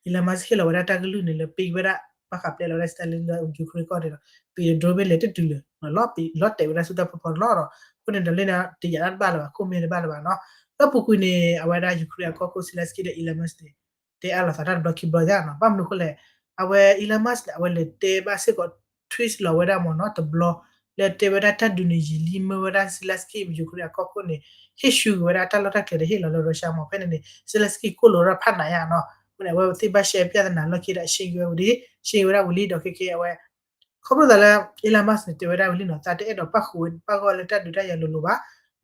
Elon Musk ဟ့ၣ်လီၤဝဲဒၣ်တၢ်ကလုၢ်န့ၣ်လၢပံာ်ဝဲဒၣ် ဘၣ်ဃးပျဲလီၤဝဲဒၣ် Starlink လၢ Ukraine ကီၢ်န့ၣ်ဒီး ပံာ် drone တဘ့ၣ်လဲၤတတုၤလၢၤ လီၤတဲာ်ဝဲဒၣ်ဆူတၢ်ဖီဖီတလီၢ်ဒီး အဃိန့ၣ်ဒီးလၢန့ၣ် တယာ်တၢ်တဘၣ်လၢၤဘၣ် ခိၣ်မဲတဘၣ်လၢၤဘၣ်နီၤ. လၢပူၤကွံာ်န့ၣ် အဝဲဒၣ် Ukraine အကီၢ်ခိၣ် Zelensky ဒီး Elon Musk န့ၣ် တဲအါလိာ်သးတၢ်တဘျီခံဘျီယါနီၤ. ဘၣ်မနုၤအဃိလဲၣ် အဝဲ Elon Musk န့ၣ် အဝဲလဲၤတဲဘၣ်စ့ၢ်ကီး tweet လီၤဝဲဒၣ်မ့ၢ်နီၤ တဘျီ လၢတဲဝဲဒၣ်တၢ်ဒုးန့ၣ်ယံာ်လံ မၢဝဲဒၣ် Zelensky Ukraine အကီၢ်ခိၣ်န့ၣ် ဟ့ၣ်ဆူၣ်က့ၤဝဲဒၣ်တၢ်လီၢ်တၢ်ကျဲဒီးဟ့ၣ်လီၤလၢ Russia မ့ၢ်ဖဲန့ၣ်န့ၣ် Zelensky ကိၢ်လိာ်ဒၣ်ဖးနးယါနီၤ. အဃိန့ၣ် အဝဲသ့ၣ်ဘၣ်ရှဲ ပြဿနာ လီၢ်ခံဒီး ရှင်း က့ၤဝဲဝံၤလံ ရှင်း က့ၤဝဲဒၣ်ဝံၤလံဒီးခဲခဲအဝဲ ခီဖျိသးလၢ Elon Musk န့ၣ် တဲဝဲဒၣ်ဝံၤလံနီၤ သးတအဲၣ်ဒိးပၣ်ဃုာ်ဝဲပၣ်ဂီၢ်လၢတၢ်ဒုးတၢ်ယၤလိၤလိၤဘၣ်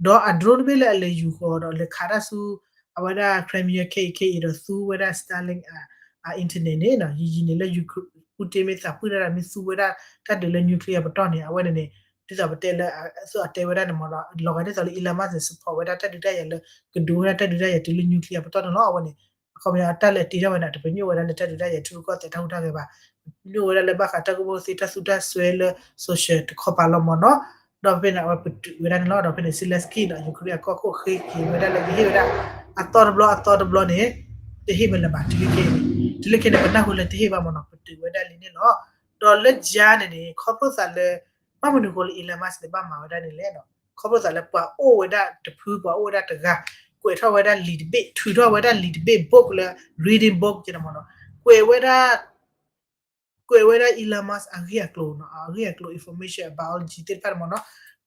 ဒီးအ drone တဘ့ၣ်လၢအလဲၤယူၤဃီၤဒီးလဲၤခးတၢ်ဆူ အဝဲဒၣ် Crimea ခဲအံၤခဲအံၤဒီးသူဝဲဒၣ် Starlink အ internet န့ၣ်နီၤ ယံာ်ယံာ်န့ၣ်လၢ Ukraine ပူၣ်တ့ၢ်မ့ၢ်သးပှၢ်တၢ် မ့ၢ်သူဝဲဒၣ်တၢ်ဒုးလၢ nuclear ပတီၢ်န့ၣ် အဝဲန့ၣ်န့ၣ် ဒ်သိးပတဲလၢ အသိးအတဲဝဲဒၣ်န့ၣ်မ့ၢ်နီၤ လီၤဂာ်ဒ်သိးလၢ Elon Musk န့ၣ် support ဝဲဒၣ်တၢ်ဒုးတၢ်ယၤလၢ ကဒုးဝဲဒၣ်တၢ်ဒုးတၢ်ယၤတုၤလၢ nuclear ပတီၢ်န့ၣ်လီၤ. အဝဲန့ၣ် အခီပညီတၢ်လၢအတ့ထီၣ်ဝဲန့ၣ် တပညိၣ်ဝဲဒၣ်လၢတၢ်ဒုးတၢ်ယၤထံရူၢ်ကီၢ်သဲးတၢ်ဟူးတၢ်ဂဲၤဘၣ် ပညိၣ်ဝဲဒၣ်လၢဘၣ်ဃးတၢ်ကူၣ်ဘၣ်ကူၣ်သ့တၢ်သူတၢ်စွဲလၢ social တခီပၤလီၤမ့ၢ်နီၤ. ဒီးဖဲန့ၣ်အဝဲပတုာ်ဝဲဒၣ်န့ၣ်လီၤ. ဒီးဖဲန့ၣ် Zelensky နီၤ Ukraine အကီၢ်ခိၣ်ဃ့က့ၤဝဲဒၣ်လၢကဟ့ၣ်ဝဲဒၣ် အသီတဘျီအသီတဘျီန့ၣ် တဟ့ၣ်မ့ၢ်လၢၤဘၣ် တုၤလၢခဲအံၤန့ၣ် တုၤလၢခဲအံၤန့ၣ် ပနၢ်ဟူလၢတဟ့ၣ်ဘၣ်မ့ၢ်နီၤ ပတုာ်ဝဲဒၣ်လံန့ၣ်လီၤ. ဒီးလၢယါန့ၣ်န့ၣ် ခီဖျိသးလၢ ဘၣ်မနုၤအဃိလၢ Elon Musk န့ၣ် ဘၣ်မၤဝဲဒၣ်န့ၣ်လဲၣ်နီၤ ခီဖျိသးလၢပှၤအိၣ်ဝဲဒၣ်တဖု ပှၤအိၣ်ဝဲဒၣ်တဂၤ ကွဲးထီၣ်ဝဲဒၣ်လံာ်တဘ့ၣ် ထုးထီၣ်ဝဲဒၣ်လံာ်တဘ့ၣ် book လၢ reading book ကန့ၣ်မ့ၢ်နီၤ ကွဲးဝဲဒၣ် ကွဲးဝဲဒၣ် Elon Musk အဂ့ၢ်အကျိၤနီၤ အဂ့ၢ်အကျိၤ information biology သ့ၣ်တဖၣ်န့ၣ်မ့ၢ်နီၤ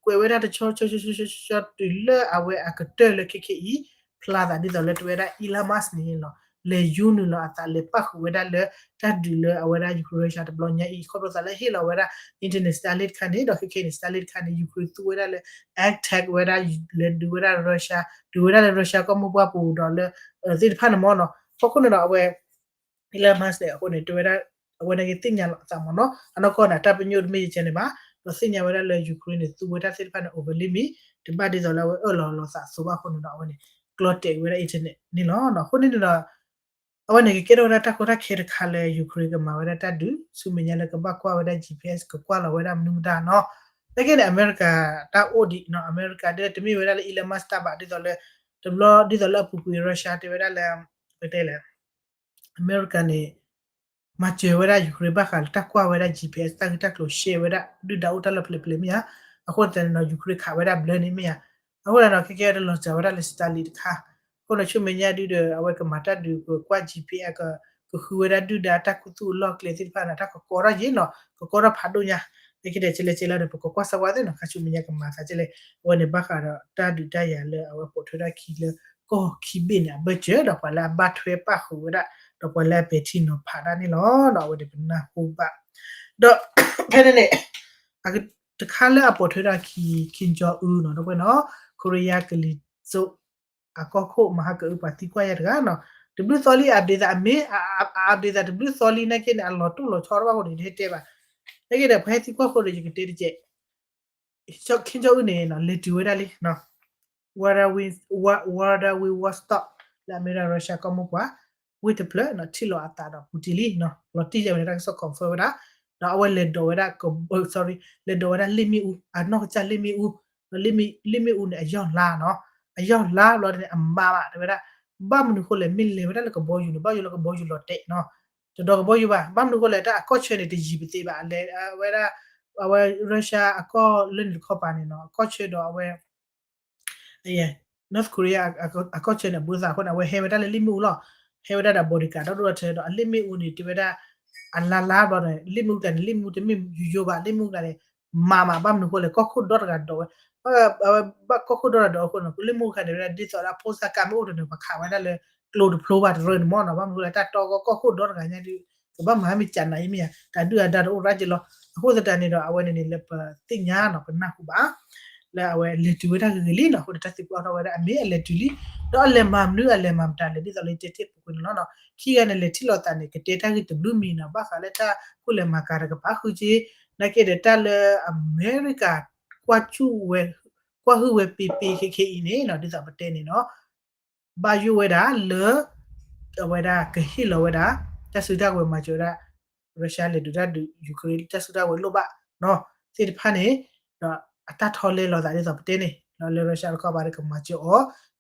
ကွဲးဝဲဒၣ်တဆီဆီဆီဆီဆီ တုၤလၢအဝဲအကတၢၢ်လၢခဲခဲအံၤ ဖျါသးဒ်သိးလၢတဝဲဒၣ် Elon Musk န့ၣ်လီၤ လဲၤယူနုာ်လီၤအသးလဲၤပၣ်ဃုာ်ဝဲဒၣ်လၢ တၢ်ဒုးလၢအဝဲဒၣ် Ukraine Russia တဘျီညါအံၤ ခီဖျိသးလၢဟ့ၣ်လီၤဝဲဒၣ် internet Starlink တခါန့ၣ် ဒီးခဲခဲအံၤန့ၣ် Starlink တခါန့ၣ် Ukraine သူဝဲဒၣ်လၢ attack ဝဲဒၣ် လဲၤဒုးဝဲဒၣ် Russia ဒုးဝဲဒၣ်လၢ Russia ကီၢ်မိၢ်ပှၢ်ပူၤဒီးလၢ သ့ၣ်တဖၣ်န့ၣ်မ့ၢ်နီၤ အဃိန့ၣ်ဒီးအဝဲ Elon Musk န့ၣ် အဃိန့ၣ် တဲဝဲဒၣ် အဝဲန့ၣ်ကသ့ၣ်ညါလီၤအသးမ့ၢ်နီၤ အနီၢ်ကီၢ်န့ၣ် တၢ်ပညိၣ်တမ့ၢ်ယကဲန့ၣ်ဘၣ် ဒီးသ့ၣ်ညါဝဲဒၣ်လၢ Ukraine န့ၣ် သူဝဲတၢ်သ့ၣ်တဖၣ်န့ၣ် over limit တဘၣ်ဒ်သိးလၢအဝဲအၢၣ်လီၤလိာ်သးအသိးဘၣ်အဃိန့ၣ်ဒီး အဝဲန့ၣ် ကျီတဲာ်ဝဲဒၣ် internet န့ၣ်လီၤ. အဃိန့ၣ်န့ၣ်ဒီး အဝဲန့ၣ်ကကဲထီၣ်ဝဲဒၣ်တၢ်ကီတၢ်ခဲတခါလၢ Ukraine ကမၤဝဲဒၣ်တၢ်ဒုး ဆူမဲာ်ညါလၢကဘၣ်ကွၢ်ဝဲဒၣ် G P S ကကွၢ်လီၤဝဲဒၣ်မနုၤမတၤနီၤ. သနာ်က့န့ၣ် အမဲရကၤတၢ်အိၣ်ဒံးနီၤ, အမဲရကၤဒ်တမ့ၢ်ဝဲဒၣ်လၢ Elon Musk တၢ်ဘၣ် ဒ်သိးလၢ တဘျီဒ်သိးလၢအပူၤကွံာ် Russia တဲဝဲဒၣ်လၢ ပတဲလဲၣ် အမဲရကၤန့ၣ် မၤစၢၤဝဲဒၣ် Ukraine ဘၣ်ဃးလၢတၢ်ကွၢ်ဝဲဒၣ် G P S တၢ်ဂ့ၢ်တၢ်ကျိၤ share ဝဲဒၣ် ဒုၣ်ဒါအိၣ်တၢ်လီၢ်ဖျဲးဖျဲးမ့ၢ်ဧါ. အဃိသတးန့ၣ်ဒီး Ukraine ခးဝဲဒၣ်ဘျၢန့ၣ်မ့ၢ်ဧါ. အဃိသတးဒီး ခဲကဲတလီၤစှၤဝဲဒၣ်လၢ Starlink တခါ. အဃိန့ၣ် ဆူမဲာ်ညါဒုဒီး အဝဲကမၤတၢ်ဒုးကကွၢ် G P S က ကဃုဝဲဒၣ်ဒုၣ်ဒါတၢ်ခူသူၣ်အလီၢ်ကျဲသ့ၣ်တဖၣ်န့ၣ် တၢ်ကကီထီၣ်ယ့ၣ်နီၤ, ကကီထီၣ်ဖးဒိၣ်ညါ. သနာ်က့ဒီး ကလဲၤကလဲၤလီၤဒီး ပကကွၢ်စၢၤဝဲသ့ၣ်နီၤ, ခါဆူမဲာ်ညါကမၤသးကလဲၣ်. အဝဲန့ၣ်ဘၣ်ဃးဒီးတၢ်ဒုးတၢ်ယၤလၢ အဝဲပိာ်ထွဲထီၣ်ခံလၢ ကီၢ်ခံဘ့ၣ်န့ၣ် အဘၢၣ်စၢၤ ဒီးပှၤလၢအဘၣ်ထွဲပၣ်ဃုာ်ဝဲဒၣ် ဒီးပှၤလၢအပဲာ်ထံနီၤဖးတၢ်န့ၣ်လီၤ. ဒီးအဝဲန့ၣ်ပနၢ်ဟူဘၣ်. ဒီးဖဲန့ၣ်န့ၣ် တခါလၢအပိာ်ထွဲထီၣ်ခံ Kim Jong Un နီၤ ဒီပုၢ်ဝဲၢ်နီၤ, ခိရံယါကလံၤစိး အကီၢ်ခိၣ်မၤဟါကအု ပှၤသံကွၢ်ယၤတဂၤနီၤ, တဘျုးသီလံ update သးအမ့ၢ် update သးတဘျုးသီလံ သနာ်က့န့ၣ် အလီၤတိၢ်လီၤဆီထီၣ်ဘၣ်အဃိန့ၣ် ယတဟဲတဲဘၣ်. သနာ်က့ဒီး ပှၤဟဲသံကွၢ်အဃိဒီး ယကတဲတကဲး Kim Jong Un န့ၣ် လဲၤတုၤဝဲဒၣ်လံ Vladivostok လၢအမ့ၢ်ဝဲဒၣ် Russia ကီၢ်မိၢ်ပှၢ် ဝ့ၢ်တဖျၢၣ် ထံၣ်လိာ်အသးဒီး Putin လံ, လီၤတံၢ်ယဲၢ်ဝဲန့ၣ် တၢ်ကစီၣ် confirm ဝဲဒၣ်, ဒီးအဝဲလဲၤဒိးဝဲဒၣ် sorry လဲၤဒိးဝဲဒၣ်လ့ၣ်မ့ၣ်အူ အနီၢ်ကစၢ်လ့ၣ်မ့ၣ်အူ, လ့ၣ်မ့ၣ်အူန့ၣ် အယီၢ်လါနီၤ, အယီၢ်လါဘျီန့ၣ် အမါဘၣ် တဲဝဲဒၣ်, ဘၣ်မနုၤဃိလဲၣ် မ့ၢ်လဲၤဝဲဒၣ်လၢကဘီယူၤန့ၣ် ဘၣ်ယိၣ်လၢကဘီယူၤလီၤတဲာ်နီၤ, တဒိးကဘီယူၤဘၣ်, ဘၣ်မနုၤဃိလဲၣ် တၢ်အကီၢ်ဆၢန့ၣ် တယံၤပသ့ဘၣ်, လဲၤဝဲဒၣ် အဝဲ Russia အကီၢ်လၢန့ၣ်တခီပၤန့ၣ်နီၤ, အကီၢ်ဆၢဒီးအဝဲ North Korea အကီၢ်ဆၢန့ၣ် အဘူးသးအဃိန့ၣ် အဝဲဟဲဝဲဒၣ်လၢလ့ၣ်မ့ၣ်အူလီၤ, ဟဲဝဲဒၣ်ဒီး bodyguard ဒီးဒိၣ်ထီၣ်ထၢဒီး အလ့ၣ်မ့ၣ်အူန့ၣ် တဲဝဲဒၣ် အလါလါဘျီန့ၣ် လ့ၣ်မ့ၣ်အူတဂၤန့ၣ် လ့ၣ်မ့ၣ်အူတမ့ၢ်ယိယိဘၣ်, လ့ၣ်မ့ၣ်အူတဂၤန့ၣ် မၤမး ဘၣ်မနုၤဃိလဲၣ် ကီၢ်ခိၣ်ဒီတဂၤဒိးဝဲ, ဘၣ်ကီၢ်ခိၣ်ဒီတဂၤဒိးအဃိန့ၣ် လ့ၣ်မ့ၣ်အူတဂၤန့ၣ် ဝဲဒၣ်ဒ်သိးလၢအဖိစၢ်ကါမ့ၢ်အိၣ်တန့ၣ် ပှၤခးဝဲဒၣ်လၢ ကျိတဖျိဘၣ်တရၢန့ၣ်မ့ၢ်နီၤ, ဘၣ်မနုၤဃိလဲၣ် တၢ်တီကီၢ်ခိၣ်ဒီတဂၤညါဒုး ကဘၣ်မၤမ့ၢ်ကနၤအံၤမ့ၢ်ဧါ, တၢ်ဒုၣ်အဒါတအိၣ်ရၣ်က့ၤလီၤ, အဃိသတးန့ၣ်ဒီး အဝဲန့ၣ်န့ၣ် လၢပသ့ၣ်ညါနီၤ ပနၢ်ဟူဘၣ် လၢအဝဲလဲၤတုၤဝဲဒၣ်ဂ့ၤဂ့ၤလံနီၤ, အဃိန့ၣ်တၢ်သံကွၢ်ထီၣ်ဝဲဒၣ်အမ့ၢ်အလဲၤတုၤလံ, ဒီးအလဲၤမၤမနုၤအလဲၤမၤမတၤလဲၣ် ဒ်သိးလၢယတဲတ့ၢ်ပူၤကွံာ်န့ၣ်လီၤနီၤ, ခံဂၤန့ၣ် လဲၤထံၣ်လိာ်သးန့ၣ် ကတဲတၢ်ဂ့ၢ်တဘျုးမံၤနီၤ, ဘၣ်ဃးလၢတၢ်ခိၣ်လဲၤမၤကၤတကပၤဃုက့, သနာ်က့ဒီးတၢ်လၢအမဲရကၤ ကွၢ်ဟုၣ်ဝဲ ကွၢ်ဟုၣ်ဝဲပ့ပ့ခဲခဲအံၤန့ၣ်နီၤ, ဒ်သိးပတဲန့ၣ်နီၤ ဘၣ်ယိၣ်ဝဲဒၣ်လၢ အဝဲဒၣ်ကဟ့ၣ်လီၤဝဲဒၣ် တၢ်စုတၢ်ဝဲၤမၤစၢၤဝဲဒၣ် Russia လဲၤဒုးတၢ်ဒုး Ukraine တၢ်စုတၢ်ဝဲၤလိၣ်ဘၣ်နီၤ သ့ၣ်တဖၣ်န့ၣ် ဒီးအတၢ်ထီလဲလိာ်သးဒ်သိးပတဲန့ၣ် လၢ Russia တခီပၤဒီးကမၤစၢၤအီၤ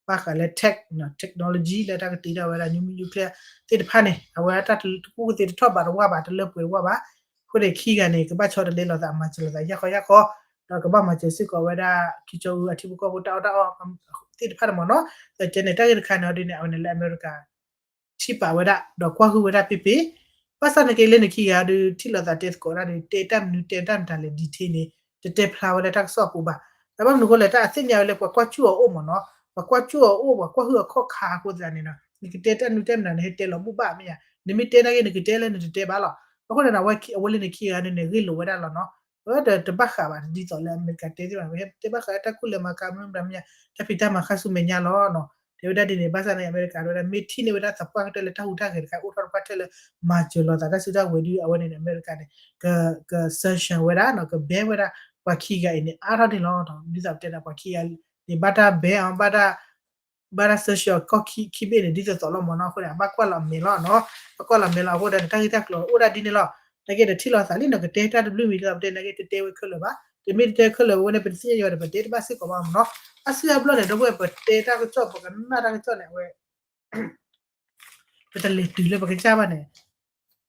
ဘၣ်ဃးလၢ tech နီၤ technology လၢတၢ်ကတ့ထီၣ်ဝဲဒၣ် nuclear သ့ၣ်တဖၣ်န့ၣ် အဝဲတၢ်တကူၣ်ကသ့တထီၣ်ဘးတဝၢ်ဘၣ် တလၢပှဲၤတဝၢ်ဘၣ် အဃိန့ၣ် ခံဂၤန့ၣ် ကဘၣ်ဆီတလဲလိာ်သးမၤစၢၤလိာ်သးယၢ်ဃီယၢ်ဃီ ဒီးကဘၣ်မၤစၢၤစ့ၢ်ကီးဝဲဒၣ် ခံကၠီအူအထံဖိကီၢ်ဖိတၢ်အီၣ်တၢ်အီ သ့ၣ်တဖၣ်န့ၣ်မ့ၢ်နီၤ ဒီးကဲန့ၣ် တၢ်ဂ့ၢ်တခါန့ၣ်ဒ်န့ၣ် အဝဲန့ၣ်လၢအမဲရကၤ ထံၣ်ပာ်ဝဲဒၣ် ဒီးကွၢ်ဟုၣ်ဝဲဒၣ်ပ့ပ့ ဘၣ်ဆၣ်သနာ်က့လၢနခံဂၤဒီး ထံၣ်လိာ်သးတဲသကိးတၢ်ဒီး တဲတၢ်မနုၤတဲတၢ်မတၤလဲၣ် detail န့ၣ် တတဲဖျါဝဲလၢတၢ်ကစီၣ်အပူၤဘၣ်. ဒီးဘၣ်မနုၤအဃိလဲၣ် တၢ်အသ့ၣ်ညါဝဲလၢပှၤကွၢ်စူၣ်အီၤအိၣ်မ့ၢ်နီၤ, ပှၤကွၢ်စူၣ်အီၤအိၣ် ပှၤကွၢ်ဟုၣ်အခီၣ်ခါအဃိသတးန့ၣ်နီၤ နကတဲတၢ်မနုၤတဲမတၤန့ၣ် ဟဲတဲလီၤဘူၣ်ဘၣ်မ့ၢ်ဧါ, နမ့ၢ်တဲနာ်က့ နကတဲလၢနတတဲဘၣ်လီၤ. အဃိန့ၣ်ဒီး အဝဲလၢနခံဂၤန့ၣ်န့ၣ် ဂ့ၢ်လိာ်ဝဲဒၣ်လီၤနီၤ. အဝဲဒီးတဘၣ်ဃးဘၣ် ဒ်သိးလၢအမဲရကၤတဲသ့ၣ်ဘၣ် ပတဲဘၣ်ဃးလၢတၢ်ခိၣ်လဲၤမၤကၤမနုၤမတၤမ့ၢ်ဧါ, တၢ်ဖံးတၢ်မၤခါဆူမဲာ်ညါလီၤနီၤ. တဲဝဲဒၣ်ဒ်န့ၣ် ဘၣ်ဆၣ်န့ၣ် အမဲရကၤတဲဝဲဒၣ် မ့ၢ်ထံၣ်န့ၢ်ဝဲဒၣ်သပှၢ်ကတၢၢ်လၢတၢ်ဟူးတၢ်ဂဲၤတခါ အိၣ်ထီၣ်တပှၢ်တၢၢ်လၢ မၤစၢၤလိာ်သးတၢ်စုတၢ်ဝဲၤဒီး အဝဲန့ၣ်န့ၣ် အမဲရကၤန့ၣ် က က sanction ဝဲဒၣ်နီၤ က ban ဝဲဒၣ်ပှၤခံဂၤအံၤန့ၣ် အါထီၣ်န့ၣ်လီၤ. ဒ်သိးပတဲန့ၣ် ပှၤခံဂၤန့ၣ် ဘၣ်တၢ် ban အီၤ ဘၣ်တၢ် ဘၣ်တၢ် sanction ကီၢ်ခံဘ့ၣ်န့ၣ် ဒ်သိးသိးလီၤမ့ၢ်နီၤ. အဃိန့ၣ် အဘၣ်ကွၢ်လီၤမဲာ်လီၤနီၤ, ဘၣ်ကွၢ်လီၤမဲာ်လီၤ. အဃိဒီးန့ၣ် တၢ်ဂ့ၢ်တၢ်ကျိၤအိၣ်ဒၣ်ဒ်န့ၣ်လီၤ. သနာ်က့ဒီးထံၣ်လိာ်သးလံနီၤ ကတဲတၢ်တဘျုးမံၤဒ်သိးပတဲန့ၣ် ကတဲဝဲခဲလၢာ်ဘၣ်. တမ့ၢ်တတဲခဲလၢာ်ဝဲန့ၣ် ပတသ့ၣ်ညါယွၤဒီး ပတဲတဘၣ်စ့ၢ်ကီးဘၣ်မ့ၢ်နီၤ. အါစုအါဘျီန့ၣ် ဒီပုၢ်ဝဲၢ် ပတဲတၢ်ကစီၣ် ပကနၣ်တၢ်ကစီၣ်န့ၣ် အဝဲ ပတလဲၤတုၤလၢပကစၢ်ဘၣ်န့ၣ်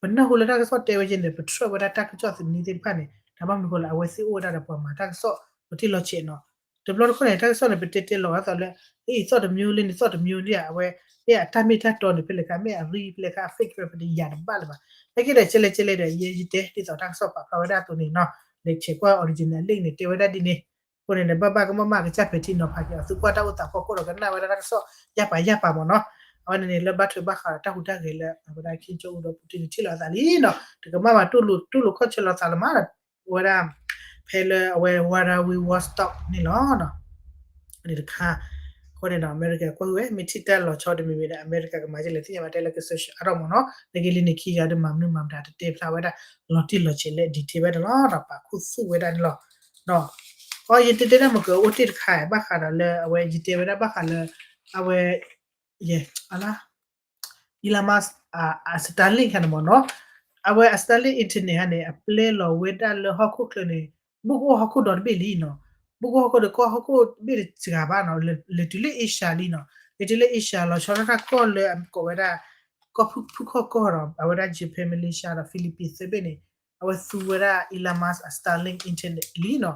ပနၢ်ဟူလၢတၢ်ကစီၣ်တဲဝဲက့န့ၣ် ပထြၢၣ်ဝဲဒၣ်တၢ်ကစီၣ်သနံၤသ့ၣ်တဖၣ်န့ၣ် တၢ်ဘၣ်မနုၤဃိလၢအဝဲသ့ၣ်အိၣ်ဝဲဒၣ်ဒီးပှၤမၤတၢ်ကစီၣ် ပထံၣ်လီၤဆဲးနီၤ. တဘျီတခီၣ်န့ၣ် တၢ်ကစီၣ်န့ၣ် ပတဲတဲလီၤဝဲဒၣ်သိးလၢ အံၤသီၣ်တမျိုးလၢန့ၣ်သီၣ်တမျိုးန့ၣ် အဝဲ မ့ၢ်အတၢ်မ့ၢ်တၢ်တီန့ၣ် ဖဲလဲၣ်ခါ မ့ၢ်အရံ ဖဲလဲၣ်ခါ အ fake ဖဲလဲၣ် ပတယာ်တဘၣ်လၢၤဘၣ်. သနာ်က့ဒီး ကဲလဲၣ်ကဲလဲၣ်ဒီး ယဲယတဲဒ်သိးတၢ်ကစီၣ်ပာ်ဖျါဝဲဒၣ်အသိးန့ၣ်နီၤ လဲၤဆဲးကွၢ် original link န့ၣ် တဲဝဲဒၣ်ဒ်န့ၣ်. အဃိန့ၣ်န့ၣ် ဘၣ်ဘၣ်ကမၣ်မၣ်ကစၢ်ပဲာ်ထံနီၤဖးက့ၤအီၤ သုကွၢ်တၢ်အိၣ်သးဖီခိၣ်ဒီးကနၣ်ဝဲဒၣ်တၢ်ကစီၣ်ယၢ်ပာ်ယၢ်ပာ်မ့ၢ်နီၤ. အဝဲန့ၣ်န့ၣ် လၢဘၣ်ထွဲဘၣ်ဃးဒီးတၢ်ဟူးတၢ်ဂဲၤလၢ အဝဲဒၣ် Kim Jong Un ဒီး Putin န့ၣ် ထံၣ်လိာ်အသးလံနီၤ တကမၣ်ဘၣ်တူၢ်လိာ်ခီၣ်ဆၢလိာ်သးလၢၤမး ဝဲဒၣ် ဖဲလၢအဝဲ Vladivostok န့ၣ်လီၤ. န့ၣ်တခါ အဃိန့ၣ်ဒီး အမဲရကၤကွၢ်ဟုၣ်ဝဲ မ့ၢ်ထံၣ်တၢ်လီၤဆီတမံၤမံၤဒီး အမဲရကၤကမၤကလဲၣ်သ့ၣ်ညါဘၣ် တဲလၢက search အါထီၣ်မ့ၢ်နီၤ, နက့လံန့ၣ်ခံဂၤဒီးမၤမနုၤမၤမတၤတတဲဖျါဝဲဒၣ် လီၤတံၢ်လီၤဆဲးလၢ detail ဝဲဒၣ်လီၤ ဒီးပာ်ခူသူၣ်ဝဲဒၣ်န့ၣ်လီၤ. ဒီး အီ ယတဲတဲဒၣ်မ့ၢ်ကအိၣ်တ့ၢ်တခါ ဘၣ်ဃးဒီးလၢအဝဲ ယတဲဝဲဒၣ်ဘၣ်ဃးလၢ အဝဲ ယဲ အလါ Elon Musk အ Starlink ခါန့ၣ်မ့ၢ်နီၤ, အဝဲအ Starlink internet ခါန့ၣ် အပျဲလီၤဝဲဒၣ်လၢဟီၣ်ခိၣ်ချၢန့ၣ် ဘူးကအိၣ်ဟီၣ်ခိၣ်ဒီတဘ့ၣ်လံနီၤ, ဘူးကအိၣ်ဟီၣ်ခိၣ်ဒီးကအိၣ်ဟီၣ်ခိၣ်တဘ့ၣ်တစှၤဘၣ်နီၤ, လဲၤတုၤလၢ Asia လံနီၤ, လဲၤတုၤလၢ Asia လီၤဆီဒၣ်တၢ်ကီၢ်လၢအကိးဝဲဒၣ် ကီၢ်ဖုၣ်ခီၣ်ကီၢ်ဒီး အဝဲဒၣ် Japan, Malaysia ဒီး Philippines သၢဘ့ၣ်န့ၣ် အဝဲသူဝဲဒၣ် Elon Musk အ Starlink internet လံနီၤ,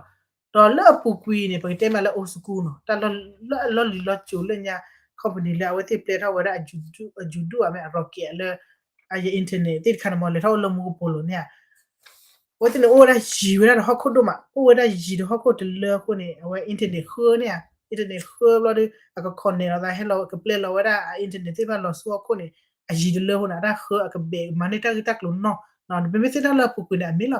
ဒီးလၢအပူၤကွံာ်န့ၣ် ပကတဲမးလၢ old school နီၤ, တၢ်လၢအလီၢ်လံၤလီၤစိၤလၢညါ company လၢအဝဲသ့ၣ်ပျဲထီၣ်ဝဲဒၣ်အယူၤဒူၣ် အမ့ၢ်အ rocket လၢ အယ internet သ့ၣ်တခါန့ၣ်မ့ၢ် လဲၤထီၣ်အိၣ်လၢမူကပိာ်လိၤန့ၣ်ဧါ, အဝဲသ့ၣ်န့ၣ်အိၣ်ဝဲဒၣ်ယံၤဝဲဒၣ်ဒီးဟီၣ်ခိၣ်ဒိၣ်မး, အိၣ်ဝဲဒၣ်ယံၤဒီးဟီၣ်ခိၣ်တလၢအဃိန့ၣ် အဝဲ internet ဃၢန့ၣ်ဧါ, internet ဃၢဘျီဒီး အက connect လီၤသးဟဲလီၤ ကပျဲလီၤဝဲဒၣ်အ internet သ့ၣ်တဖၣ်လီၤဆူဟီၣ်ခိၣ်န့ၣ် အယံၤတလၢအဃိန့ၣ် အတၢ်ဃၢအကဘဲးမၤန့ၢ်တၢ်ဂ့ၢ်တၢ်ကျိၤနီၢ်, ပမ့ၢ်သ့ၣ်တၢ်လၢအပူၤကွံာ်န့ၣ် အမ့ၢ်လီၤ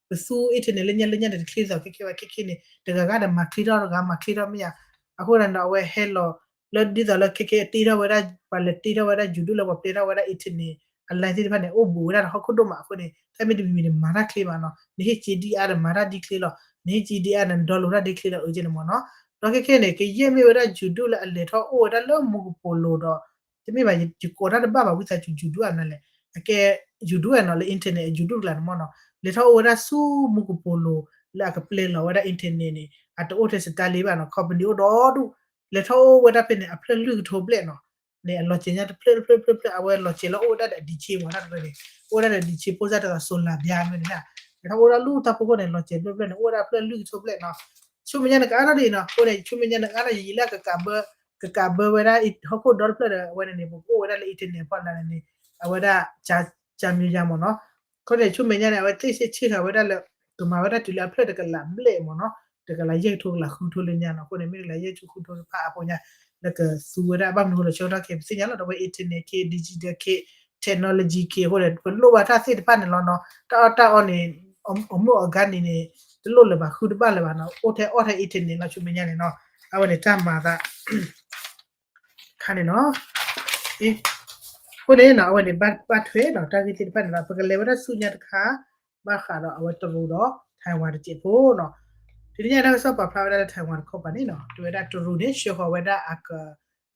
ပသူ internet လၢညါလၢညါန့ၣ် တချ့သိးခဲခဲဘၣ် ခဲခဲန့ၣ် တဂၤဂၤဒီးမၤချ့ထီၣ် တဂၤမၤချ့ထီၣ်မ့ၢ်ဧါ, အဃိသတးန့ၣ်ဒီး အဝဲဟဲလီၤလၢဒ်သိးလၢခဲခဲတ့ထီၣ်ဝဲဒၣ် ပှၤလဲၤတ့ထီၣ်ဝဲဒၣ်ယူၤဒူၣ်လၢပှၤပျဲထီၣ်ဝဲဒၣ် internet အ line သ့ၣ်တဖၣ်န့ၣ် အိၣ်ဘူးဝဲဒၣ်ဒီးဟီၣ်ခိၣ်ဒိၣ်မးအဃိန့ၣ် တၢ်မ့ၢ်တမံၤမံၤန့ၣ် မၤတၢ်ချ့မးနီၤ, နဟ့ၣ်က့ဒ်အါဒီးမၤတၢ်ဒ်ချ့လီၤ, နဟ့ၣ်က့ဒ်အါန့ၣ် download တၢ်ဒ်ချ့လီၤ အၢကဲန့ၣ်မ့ၢ်နီၤ, ဒီးခဲခဲန့ၣ် ကယဲၢ်မ့ၢ်ဝဲဒၣ်ယူၤဒူၣ်လၢအလဲၤထီၣ်အိၣ်ဝဲဒၣ်လၢမူကပိာ်လိၤဒီး တမ့ၢ်ဘၣ် ယကိးတၢ်တဘၣ်ဘၣ် ဝံသးစူၤယူၤဒူၣ်ဧါန့ၣ်လဲၣ်, အကဲယူၤဒူၣ်ဧါနီၤ လၢ internet ယူၤဒူၣ်တကျါန့ၣ်မ့ၢ်နီၤ, လဲၤထီၣ်အိၣ်ဝဲဒၣ်ဆူမူကပိာ်လိၤ လၢအကပျဲလီၤဝဲဒၣ် internet န့ၣ် အတအိၣ်ထဲ Starlink ဘၣ်နီၤ, company အိၣ်ဒီဒူၣ်, လဲၤထီၣ်အိၣ်ဝဲဒၣ်ဖဲန့ၣ် အဖျၢၣ်လွံၢ်ကထိဘျဲၣ်နီၤ, န့ၣ် အလီၤစဲၤညါတဖျၢၣ်တဖျၢၣ်တဖျၢၣ်တဖျၢၣ် အဝဲလီၤစဲၤလၢအိၣ်ဝဲဒၣ်ဒီးအဒံးဆ့မ့ၢ်နီၤ တဖျၢၣ်န့ၣ်, အိၣ်ဝဲဒၣ်ဒီးအဒံးဆ့ဖိစၢ်တဂၤ solar ဘျါမ့ၢ်န့ၣ်, လဲၤထီၣ်အိၣ်ဝဲဒၣ်လၢတၢ်ဖီခိၣ်န့ၣ် လီၤစဲၤတဖျၢၣ်တဖျၢၣ်န့ၣ် အိၣ်ဝဲဒၣ်ဖျၢၣ်လွံၢ်ကထိဘျဲၣ်နီၤ, ဆူမဲာ်ညါန့ၣ်ကအါထီၣ်ဒ်အံၤနီၤ, အဃိန့ၣ် ဆူမဲာ်ညါန့ၣ်ကအါထီၣ် ယယံာ်လၢအကကးဘၢ ကကးဘၢဝဲဒၣ်ဟီၣ်ခိၣ်ဒီတဖျၢၣ်ဒီး အဝဲန့ၣ်န့ၣ် ပကအိၣ်ဝဲဒၣ်လၢ internet ဖီလာ်န့ၣ်န့ၣ် အဝဲဒၣ် ကၢမံယါမ့ၢ်နီၤ, အဃိန့ၣ် ဆူမဲာ်ညါန့ၣ် အဝဲသ့ၣ်ဆ့ၣ်ဆ့ၣ်ဃာ်ဝဲဒၣ်လၢ ကမၤဝဲဒၣ်တုၤလၢအဖျၢၣ်တကလးဘျဲၣ်မ့ၢ်နီၤ, တကလးယဲၢ်ကထိကလးဃုကထိလၢညါနီၤ, အဃိန့ၣ် မ့ၢ်တကလးယဲၢ်ကထိဃုကထိတဖၣ်အဃိညါ လၢကသူဝဲဒၣ်ဘၣ်မနုၤအဃိလဲၣ် ဆၢကတီၢ်ခဲအံၤ ပသ့ၣ်ညါလီၤ ဒီးဝဲ internet က့ digital က့ technology က့ အဃိန့ၣ် ပလိၣ်ဘၣ်တၢ်သ့ၣ်တဖၣ်န့ၣ်လီၤနီၤ, တၢ်အီၣ်တၢ်အီန့ၣ် အမုၢ်အဂၤန့ၣ်န့ၣ် တလိၣ်လၢၤဘၣ် ဃုတဘၣ်လၢၤဘၣ်နီၤ, အိၣ်ထဲအီၣ်ထဲ internet လီၤ ဆူမဲာ်ညါန့ၣ်နီၤ, အဝဲန့ၣ်တၢ်မၤသး ခါန့ၣ်နီၤ, အဃိန့ၣ်နီၤ အဝဲန့ၣ်ဘၣ်ထွဲနီၤ တၢ်ဂ့ၢ်သ့ၣ်တဖၣ်န့ၣ်လီၤ, ပကလဲၤဝဲဒၣ်ဆူညါတခါ ဘၣ်ဃးဒီးအဝဲတရူးဒီး Taiwan တစဲးဖိနီၤ, တနံၤညါတၢ်ကစီၣ်ပာ်ဖျါဝဲဒၣ်လၢ Taiwan တခီပၤန့ၣ်နီၤ, တဲဝဲဒၣ်တရူးန့ၣ် ဆှၢဃီၤဝဲဒၣ်အက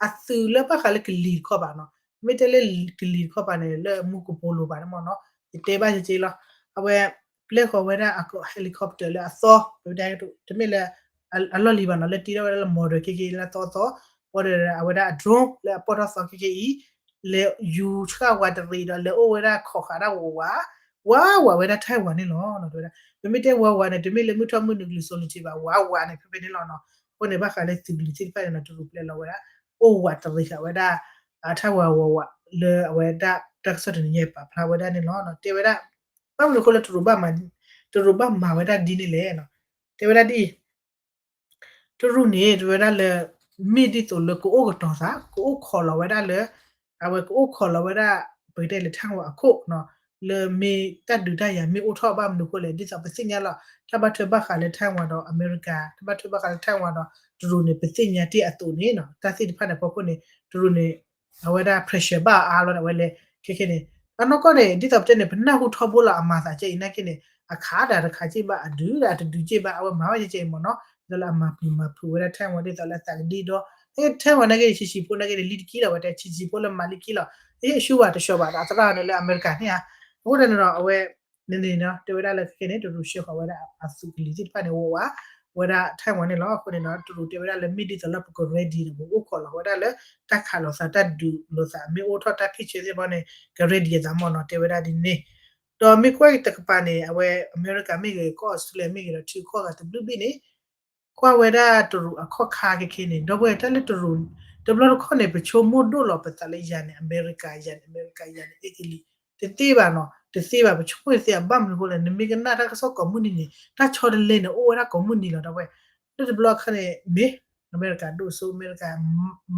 အသုးလၢဘၣ်ဃးလၢကလံၤတခီပၤနီၤ, မ့ၢ်တဲလၢကလံၤတခီပၤန့ၣ် လၢမူကပိာ်လိၤဘၣ်န့ၣ်မ့ၢ်နီၤ, ယတဲဘၣ်ယက့လီၤ, အဝဲ ပျဲဃီၤဝဲဒၣ်အက helicopter လၢအသီ ပတဲ တမ့ၢ်လၢ အလီၢ်လံၤဘၣ်နီၤ, လၢတ့ထီၣ်ဝဲဒၣ်လၢ model ခဲက့ၤလၢအသီသီ, ဘၣ်ဒီးအဝဲဒၣ်အ drone လၢအပီၢ်ထီၣ်သီခဲက့ၤအံၤ လဲၤယူၤဆှၣ်ဝါတရံးဒီး လဲၤအိၣ်ဝဲဒၣ်ခိးဃာ်ဒၣ်ဝးဝး, ဝးဝးဝဲဒၣ် Taiwan န့ၣ်လီၤ, တဲဝဲဒၣ် ပမ့ၢ်တဲဝးဝးန့ၣ် တမ့ၢ်လၢမုၢ်ထီၣ်မုၢ်နုာ်ကလုာ်စိၤလၢၤဘၣ် ဝးဝးန့ၣ် ဖဲဖဲန့ၣ်လီၤနီၤ, အဃိန့ၣ် ဘၣ်ဃးလၢသုးကလံၤသ့ၣ်တဖၣ်န့ၣ်နီၤ တရူးပျဲလီၤဝဲဒၣ် အိၣ်ဝးတရံးဃာ်ဝဲဒၣ် Taiwan ဝးဝး လၢအဝဲဒၣ်တၢ်ကစီၣ်တနံၤညါပာ်ဖျါဝဲဒၣ်န့ၣ်လီၤ, တဲဝဲဒၣ် ဘၣ်မနုၤအဃိလၢတရူးဘၣ်မၤ တရူးဘၣ်မၤဝဲဒၣ်ဒ်န့ၣ်လဲၣ်, တဲဝဲဒၣ်ဒ်အံၤ တရူးန့ၣ် တဲဝဲဒၣ်လၢ မ့ၢ်ဒ်သိးလၢကအိၣ်ကတီၤသး ကအိၣ်ခိးလီၤဝဲဒၣ်လၢ အဝဲကအိၣ်ခိးလီၤဝဲဒၣ် ပကတဲလၢ Taiwan အခိၣ်နီၤ, လၢမ့ၢ်တၢ်ဒုးတၢ်ယၤမ့ၢ်အိၣ်ထီၣ်ဘၣ်မနုၤအဃိလဲၣ် ဒ်သိးပသ့ၣ်ညါလီၤ တၢ်ဘၣ်ထွဲဘၣ်ဃးလၢ Taiwan ဒီးအမဲရကၤ တၢ်ဘၣ်ထွဲဘၣ်ဃးလၢ Taiwan ဒီးတရူးန့ၣ် ပသ့ၣ်ညါတ့ၢ်အသိးန့ၣ်နီၤ တၢ်သ့ၣ်တဖၣ်န့ၣ်အဖီခိၣ်န့ၣ် တရူးန့ၣ် အဝဲဒၣ် pressure ဘၣ်အါလီၤန့ၣ် အဝဲလဲၤခဲခဲန့ၣ် အနီၢ်ကီၢ်န့ၣ် ဒ်သိးပတဲန့ၣ် ပနၢ်ဟူထီဘိလီၤအမၤသးကဲအံၤနာ်က့န့ၣ် အခးဒၣ်တခါက့ဘၣ် အဒုးဒၣ်အတဒုးက့ဘၣ် အဝဲမၤဝဲကဲအံၤမ့ၢ်နီၤ ဒ်သိးလၢအမၤပျံၤမၤဖုးဝဲဒၣ် Taiwan ဒ်သိးလၢအသးကဒံဒီး Taiwan နာ်က့န့ၣ် ဆံးဆံးဖိနာ်က့န့ၣ် လံတကံလီၤ ဝဲတဲဆံးဆံးဖိလၢမၤလံကံလီၤ ဟ့ၣ်ဆူဝဲတဆှီဘၣ်ဒီး အသရၣ်န့ၣ်လၢအမဲရကၤန့ၣ်ဧါ အဃိသတးန့ၣ်ဒီး အဝဲ န့ၣ်န့ၣ်နီၤ တဲဝဲဒၣ်လၢခဲခဲန့ၣ် တရူးဆှၢဃီၤဝဲဒၣ်အသုးကလံၤသ့ၣ်တဖၣ်န့ၣ် ဝးဝး ဝဲဒၣ် Taiwan န့ၣ်လီၤ. အဃိန့ၣ်နီၤ တရူးတဲဝဲဒၣ်လၢမ့ၢ်ဒ်သိးလၢပက ready ဒီး ပအိၣ်ခိးလီၤဝဲဒၣ်လၢ တၢ်ခးလိာ်သး တၢ်ဒုးလိာ်သး မ့ၢ်အိၣ်ထီၣ်တၢ်ဖံးဆၢသ့ၣ်တဖၣ်န့ၣ် က ready အသးမ့ၢ်နီၤ တဲဝဲဒၣ်ဒ်န့ၣ် ဒီးမ့ၢ်ကွၢ်က့ၤတကပၤန့ၣ် အဝဲအမဲရကၤမ့ၢ်ဂ့ၤ ကီၢ်အီစထြ့လယါမ့ၢ်ဂ့ၤဒီး ထံကီၢ်ဂၤတဘျုးဘ့ၣ်န့ၣ် ကွၢ်ဝဲဒၣ်တရူးအခီၣ်ခါခဲခဲန့ၣ် ဒီပုၢ်ဝဲၢ်တၢ်လၢတရူး တဘျီတခီၣ်န့ၣ် ပဆိကမိၣ်ဒိၣ်လီၤပသးလၢယၤန့ၣ် အမဲရကၤ ယၤန့ၣ် အမဲရကၤ ယၤန့ၣ် အ့ကလံး တသ့ဘၣ်နီၤ တသ့ဘၣ် ပဆိကမိၣ်တသ့ဘၣ် ဘၣ်မနုၤအဃိလဲၣ် နမ့ၢ်ကနၣ်တၢ်ကစီၣ်ကိးမုၢ်နံၤန့ၣ် တၢ်ဆီတလဲန့ၣ် အိၣ်ဝဲဒၣ်ကိးမုၢ်နံၤလီၤ ဒီပုၢ်ဝဲၢ် လၢတဘျီအခါန့ၣ် မ့ၢ် အမဲရကၤဒိၣ်စိ အမဲရကၤ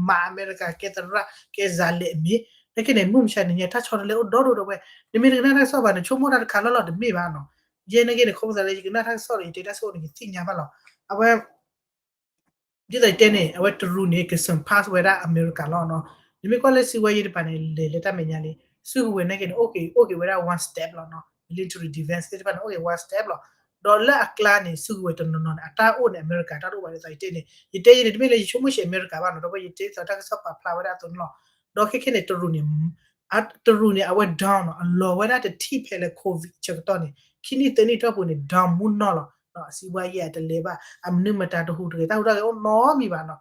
မးအမဲရကၤ ကဲသရၣ် ကဲစၤလဲၣ်အမ့ၢ် နာ်က့န့ၣ် မုၢ်မဆါတနံၤညါ တၢ်ဆီတလဲအိၣ်ဒီဒိၣ်ဒီပုၢ်ဝဲၢ် နမ့ၢ်တကနၣ်တၢ်ကစီၣ်ဘၣ် နဆိကမိၣ်တၢ်တခါလီၢ်လီၢ်တမ့ၢ်ဘၣ်နီၤ ယဲနာ်က့န့ၣ် ခီဖျိလၢယကနၣ်တၢ်ကစီၣ်ဒီး ယတဲတၢ်ဆိၣ်န့ၣ် ယသ့ၣ်ညါဘၣ်လီၤ အဝဲ ဒ်သိးယတဲန့ၣ် အဝဲတရူးန့ၣ် က surpass ဝဲဒၣ်အမဲရကၤလီၤနီၤ. နမ့ၢ်ကွၢ်လၢစုကဝဲၤအံၤတပၤန့ၣ် လဲၤလၢတၢ်မဲာ်ညါလံ, စုကဝဲၤနာ်က့န့ၣ် အိၣ်က့ၤ အိၣ်က့ၤဝဲဒၣ် one step လီၤနီၤ, military defense သ့ၣ်တဖၣ်န့ၣ် အိၣ်က့ၤ one step လီၤ. ဒီးလၢအကျါန့ၣ် စုကဝဲၤတနီၤနီၤန့ၣ် အတၢ်အိၣ်န့ၣ် အမဲရကၤတၢ်တအိၣ်ဘၣ် ဒ်သိးယတဲန့ၣ်, ယတဲယဲန့ၣ် တမ့ၢ်လၢယဆိကမိၣ်ဆံးအမဲရကၤဘၣ်နီၤ, ဒီးယတဲသိးတၢ်ကစီၣ်ပာ်ဖျါဝဲဒၣ်အသိးန့ၣ်လီၤ. ဒီးခဲခဲန့ၣ် တရူးန့ၣ် တရူးန့ၣ် အဝဲ down နီၤ, အလီၤဝဲဒၣ်တထံၣ်ဖဲလၢ COVID ဆၢကတီၢ်န့ၣ် ခံနံၣ်သၢနံၣ်တီၢ်ပူၤန့ၣ် down မူနီၢ်လီၤ. အစံးဝဲယဲအတလဲၤဘၣ်, အမနုၤမတၤတဟူးတဂ့ၤ, တၢ်ဟူးတၢ်ဂဲၤအိၣ်နီတမံၤဘၣ်နီၤ.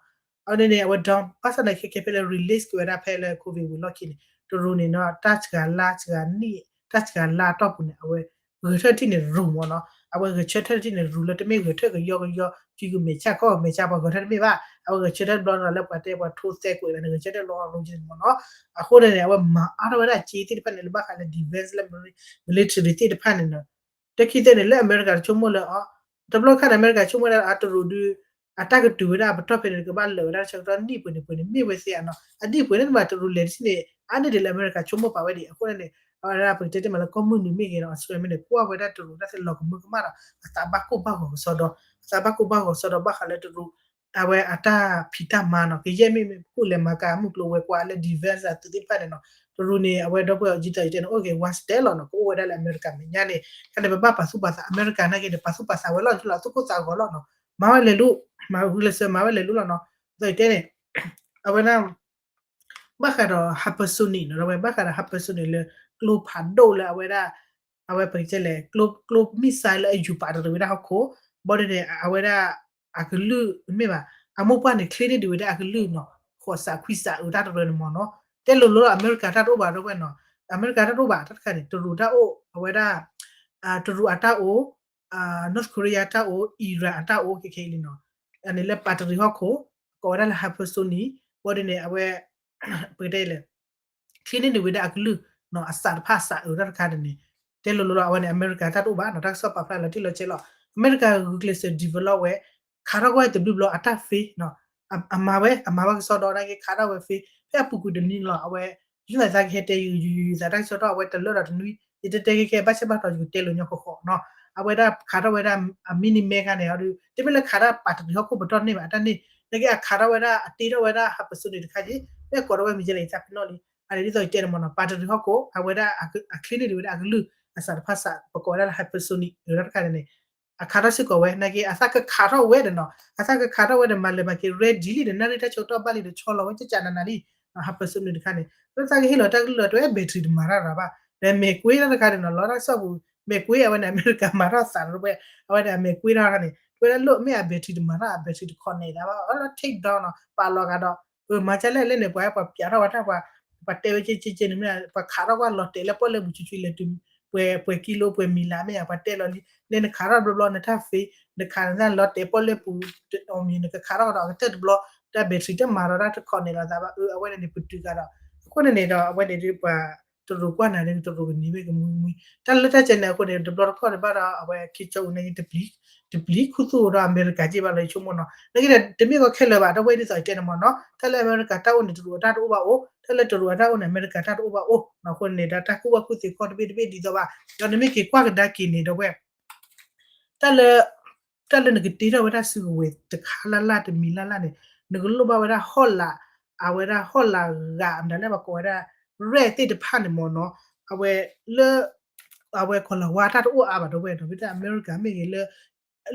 အဝဲန့ၣ်န့ၣ် အဝဲ down ဘၣ်ဆၣ်သနာ်က့ ခဲခဲဖဲလၢ release က့ၤဝဲဒၣ်ဖဲလၢ COVID ဝံၤလီၢ်ခံန့ၣ် တရူးန့ၣ်နီၤ တၢ်စှၤလါ စှၤနံၣ် တၢ်စှၤလါအတီၢ်ပူၤန့ၣ် အဝဲ ဂဲၤထၢၣ်ထံၣ်န့ၣ်ရူၤမ့ၢ်နီၤ, အဝဲဂဲၤဆၢထၢၣ်ထံၣ်န့ၣ်ရူၤလၢတမ့ၢ်ဂဲၤထၢၣ်ကယီကယီ ဖံကမဲာ်ဆၣ်ကီၢ်မဲာ်ဆၣ် ပှၤဂဲၤထၢၣ်တမ့ၢ်ဘၣ်, အဝဲဂဲၤဆၢထၢၣ်တဘျီလၢပှၤတဲပှၤထိသဲကွဲးလၢန့ၣ် ဂဲၤဆၢထၢၣ်လီၤအရူၤက့ၤန့ၣ်မ့ၢ်နီၤ. အဃိန့ၣ်န့ၣ် အဝဲမၤအါထီၣ်ဝဲဒၣ်စ့သ့ၣ်တဖၣ်န့ၣ် လၢဘၣ်ဃးလၢ defense လၢ military သ့ၣ်တဖၣ်န့ၣ်နီၤ. တခံသ့န့ၣ် လၢအမဲရကၤတဆိကမိၣ်လၢ တဘျီခါန့ၣ် အမဲရကၤဆိကမိၣ်ဝဲဒၣ်အတရူးဒုး အတၢ်ကတုၤဝဲဒၣ်အပတီၢ်ဖဲန့ၣ် ကဘၣ်လၢာ်ဝဲဒၣ်ဆၢကတီၢ်နံၣ်ပှဲၤန့ၣ်ပှဲၤန့ၣ် မ့ၢ်ဝဲသ့ဧါနီၤ, အနံၣ်ပှဲၤန့ၣ်မး တရူးလဲၤတထံၣ်န့ၣ် အါန့ၢ်ဒံးလၢအမဲရကၤဆိကမိၣ်ပာ်ဝဲဒံး. အဃိန့ၣ်န့ၣ် အဝဲဒၣ်ပကတဲတ့ၢ်မးလၢကီၢ်မုၢ်နုာ်မ့ၢ်ဂ့ၤနီၤ Australia မ့ၢ်န့ၣ် ကွၢ်ဝဲဒၣ်တရူးတၢ်သ့ၣ်လီၤကမၢကမၣ်ဒီး အသးဘၣ်ကိၢ်ဘၣ်ဂီၤကစီဒီ, အသးဘၣ်ကိၢ်ဘၣ်ဂီၤကစီဒီ ဘၣ်ဃးလၢတရူး အဝဲအတၢ်ဖံးတၢ်မၤနီၤ, ကယဲၢ်မ့ၢ်မ့ၢ်ပကိၣ်လဲၤမၤကၤမုၢ်ကျိၤဝဲၤကွာ်လၢ defense အသုးသ့ၣ်တဖၣ်န့ၣ်နီၤ, တရူးန့ၣ် အဝဲဒီပုၢ်ဝဲၢ်အီၤ ဒ်သိးယတဲန့ၣ် အိၣ်က့ၤ one step လီၤနီၤ, ကအိၣ်ဝဲဒၣ်လၢအမဲရကၤမဲာ်ညါန့ၣ်, တၢ်န့ၣ် ပဘၣ်ပာ်သူၣ်ပာ်သး အမဲရကၤနာ်က့န့ၣ် ပာ်သူၣ်ပာ်သးဝဲလီၤ လၢအသူၣ်ကိၢ်သးဂီၤလီၤနီၤ, မၤဝဲလဲၤလူၤ, မၤဂုာ်ကျဲးစၢးမၤဝဲလဲၤလူၤလီၤနီၤ, ဒ်သိးယတဲန့ၣ် အဝဲဒၣ် ဘၣ်ဃးဒီး hypersonic နီၤ, အဝဲဘၣ်ဃးဒီး hypersonic လၢ ကျိဖးဒိၣ်လၢအဝဲဒၣ် အဝဲပကတဲလဲၣ် ကျိ ကျိ missile လၢအယူၤပာ်တရံးဝဲဒၣ်ဟီၣ်ခိၣ်, ဘၣ်ဒီးန့ၣ် အဝဲဒၣ် အကလုၢ် မ့ၢ်ဘၣ် အမိၢ်ပှၢ်န့ၣ် ချ့န့ၢ်ဒံးဝဲဒၣ်အကလုၢ်နီၤ, ဃိးစးခွံစးအုးတၢ်တရၢန့ၣ်မ့ၢ်နီၤ, တဲလိၤလိၤလီၤ အမဲရကၤတၢ်တအိၣ်ဘၣ်ဒီပုၢ်ဝဲၢ်နီၤ, အမဲရကၤတၢ်တအိၣ်ဘၣ် တၢ်တခါန့ၣ် တရူးတၢ်အိၣ် အဝဲဒၣ် တရူးအတၢ်အိၣ် North Korea တၢ်အိၣ် Iran အတၢ်အိၣ်ခဲခဲအံၤလံနီၤ, အန့ၣ်လၢပာ်တရံးဟီၣ်ခိၣ် ကိးဝဲဒၣ်လၢ hypersonic, ဘၣ်ဒီးန့ၣ် အဝဲ ပကတဲလဲၣ် ချ့န့ၢ်ဒံးဝဲဒၣ်အကလုၢ်နီၤ, အစးတဖၣ်စးအုးတၢ်တခါန့ၣ်န့ၣ်, တဲလိၤလိၤလီၤ အဝဲန့ၣ် အမဲရကၤတၢ်တအိၣ်ဘၣ်နီၤ, တၢ်ကစီၣ်ပာ်ဖျါလီၤတံၢ်လီၤဆဲးလီၤ, အမဲရကၤဂုာ်ကျဲးစၢး develop ဝဲ, ခးထီၣ်ကွၢ်တဘျုးဘျီ အတၢ် phase နီၤ, အမၤဝဲ အမၤဝဲကစီဒီနာ်က့ ခးထီၣ်ဝဲ phase ဖဲအပူၤကွံာ်တနံၤလီၤ, အဝဲ ယသးကဟဲတဲ ယသးတၢ်ကစီၣ်ထီၣ် အဝဲတလၢဒီးတနွံ, ယတဲတဲခဲခဲ ဘၣ်ဆၣ်ဘၣ်တီၤ ယကတဲလိာ်ညီဃီဃီနီၤ, အဝဲဒၣ်ခးထီၣ်ဝဲဒၣ် အ mini missile ခါန့ၣ် တမ့ၢ်လၢခးထီၣ်ပာ်တရံးဟီၣ်ခိၣ်ပတီၢ်န့ၢ်ဘၣ် အတၢ်န့ၣ် နာ်က့အခးထီၣ်ဝဲဒၣ် အတ့ထီၣ်ဝဲဒၣ် hypersonic တခါက့, မ့ၢ်အကိးထီၣ်ဝဲမံၤကဲလဲၣ် ယသးပ့ၤနီၣ်လံ, အန့ၣ်ဒ်သိးယတဲန့ၣ်မ့ၢ်နီၤ, ပာ်တရံးဟီၣ်ခိၣ် အဝဲဒၣ် အချ့န့ၢ်ဒံးဝဲဒၣ်အကလုၢ် အစးတဖၣ်စး ပကိးဝဲဒၣ်လၢ hypersonic အတၢ်တခါန့ၣ်န့ၣ် အခးထီၣ်စ့ၢ်ကီးဝဲ နာ်က့ အသးကခးထီၣ်ဝဲဒီးနီၤ, အသးကခးထီၣ်ဝဲဒီး မၤလၢမၤက့ၤ ready လံဒီး နၣ်ရံၣ်တၢ်ဆၢကတီၢ်ဘၣ်လံဒီး ဆီလီၤဝဲကကနးနးလံ, hypersonic တခါန့ၣ် လၢသးကဟ့ၣ်လီၤတၢ်ကလုၢ်လီၤ တဝဲ battery တမၤတၢ်ရၤဘၣ်, ဒီးမဲာ်ကွ့တၢ်တခါန့ၣ်နီၤ လီၤတၢ်ကစီၣ်ပူၤ မဲာ်ကွ့အဝဲန့ၣ် အမဲရကၤမၤထီၣ်သးဒီးဝဲ, အဝဲန့ၣ် အမဲာ်ကွ့တၢ်တခါန့ၣ် တဝဲဒၣ်လိၣ်မ့ၢ်အ battery တမၤတၢ် အ battery တ connect ဒၣ်ဘၣ် အလီၤ take down နီၤ ပာ်လီၤဂာ်ဒီး မၤကလဲၣ်လဲၣ်န့ၣ် ပှၤ ပှၤပျးထီၣ်ဝဲတၢ်ပှၤ ပှၤတဲဝဲကဲကဲကဲန့ၣ်မ့ၢ် ပှၤခးထီၣ်ကွၢ်လီၤတဲာ်လၢပီၣ်လဲၣ်ပူၤ ဆွံဆွံလဲၤတုၤ ပှဲၤ ပှဲၤကံလိ ပှဲၤမံၤလးမ့ၢ် ပှၤတဲလီၤလံ လဲၤနခးထီၣ်တဘျီဘျီ နတၢ် phase နခးနတၢ်လီၤတဲာ်ပီၣ်လဲၣ်ပူၤ အီၤမံၤ နကခးထီၣ်ဒီးအကတၢၢ်တဘျီ တၢ် battery တမၤဒီးတၢ်တ connect လီၤသးဘၣ် အဝဲန့ၣ်န့ၣ် ပတုာ်ကဒီး အဃိန့ၣ်န့ၣ်ဒီး အဝဲန့ၣ်ဒီးပှၤ တရူးကွၢ်နၤဒီး တရူးကနံၤမ့ၢ်ကမုၢ်မုၢ် တၢ်လၢတၢ်ကဲန့ၣ် အဃိန့ၣ် တဘျီတခီၣ်န့ၣ်ဘၣ်ဒီး အဝဲ Kim Jong Un န့ၣ် တပျံၤ တပျံၤခူသူၣ်ဒီးအမဲရကၤက့ဘၣ်လီၤ ယဆိကမိၣ်နီၤ နာ်က့ဒီး တမ့ၢ်ကီခဲလၢာ်ဘၣ် ဒီပုၢ်ဝဲၢ်ဒ်သိးယတဲန့ၣ်မ့ၢ်နီၤ တၢ်လၢအမဲရကၤတၢ်အိၣ်န့ၣ် တရူးအတၢ်တအိၣ်ဘၣ်အိၣ် တၢ်လၢတရူးအတၢ်အိၣ်န့ၣ် အမဲရကၤတၢ်တအိၣ်ဘၣ်အိၣ် အဃိန့ၣ်ဒီး တၢ်ကူၣ်ဘၣ်ကူၣ်သ့ခီတဘ့ၣ်တဘ့ၣ်ဒ်သိးဘၣ် ဒီးနမ့ၢ်က့ၤကွၢ်ကဒါက့ၤန့ၣ် ဒီပုၢ်ဝဲၢ် တၢ်လၢ တၢ်လၢနကတ့ထီၣ်ဝဲဒၣ်စုကဝဲၤတခါလၢ်လၢ်တမံၤလၢ်လၢ်န့ၣ် နကလိၣ်ဘၣ်ဝဲဒၣ်ဟီၣ်လာ် အဝဲဒၣ်ဟီၣ်လာ်ဂာ်မတၤလၢပှၤကိးဝဲဒၣ် rare သ့ၣ်တဖၣ်န့ၣ်မ့ၢ်နီၤ အဝဲလၢ အဝဲကီၢ်လၤဝါတၢ်တအိၣ်အါဘၣ်ဒီပုၢ်ဝဲၢ်နီၤ မ့ၢ်တၢ်အမဲရကၤမ့ၢ်ဂ့ၤလၢ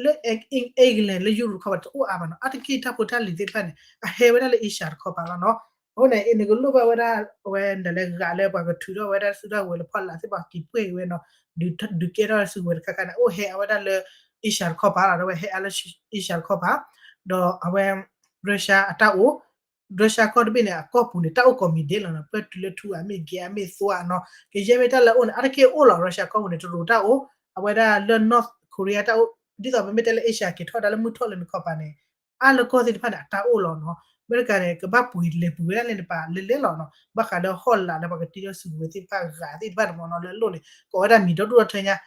လၢ England လၢ Europe တခီဘၣ်တအိၣ်အါဘၣ်နီၤ အါတက့ၢ်တၢ်ဖိတၢ်လံၤသ့ၣ်တဖၣ်န့ၣ် အဟဲဝဲဒၣ်လၢ Asia တခီပၤလီၤနီၤ အဃိန့ၣ် နကလိၣ်ဘၣ်ဝဲဒၣ် အဝဲဒၣ်လၢဂာ်လၢပှၤကထုးထီၣ်ဝဲဒၣ်စုဒၣ်ဝဲၤလၢဖီလာ်သ့ၣ်တဖၣ်က့ၤပှဲၤက့ၤဝဲနီၤ ဒုးကဲထီၣ်စုကဝဲၤတခါခါန့ၣ် အိၣ်ဟဲအဝဲဒၣ်လၢ Asia တခီပၤလီၤ ဒီးဝဲဟဲအါလၢ Asia တခီပၤ ဒီးအဝဲ Russia အတၢ်အိၣ် Russia ကီၢ်တဘ့ၣ်န့ၣ် အကီၢ်ပူၤန့ၣ် တၢ်အိၣ်ကိးမံၤဒဲးလီၤနီၤ ပၢၢ်တုၤလၢထူအမ့ၢ်ဂဲၤအမ့ၢ်သိအနီၤ ကယဲၢ်မ့ၢ်တၢ်လၢအအိၣ်န့ၣ် အါတက့ၢ်အိၣ်လီၤ Russia ကီၢ်ပူၤန့ၣ် တရူးတၢ်အိၣ် အဝဲဒၣ်လၢ North Korea တၢ်အိၣ် ဒ်သိးပမ့ၢ်တဲလၢ Asia က့ၤထီၣ်ဒၣ်လၢမုၢ်ထီၣ်လၢနခီပၤန့ၣ် အါလၢကီၢ်သ့ၣ်တဖၣ်န့ၣ် အတၢ်အိၣ်လီၤနီၤ အမဲရကၤန့ၣ် ကဘၣ်ပှ့ၤလဲၤပှ့ၤဝဲဒၣ်လၢနပၤလဲၤလဲၤလီၤနီၤ ဘၣ်ဃးလၢဟီၣ်လာ်လၢပှၤကတ့ထီၣ်စုကဝဲၤသ့ၣ်တဖၣ်ဂာ်သ့ၣ်တဖၣ်န့ၣ်မ့ၢ်နီၤ လၢအလိၣ်န့ၣ် ကိးဝဲဒၣ်မံၤဒီဒူၣ်ဒီထၢညါ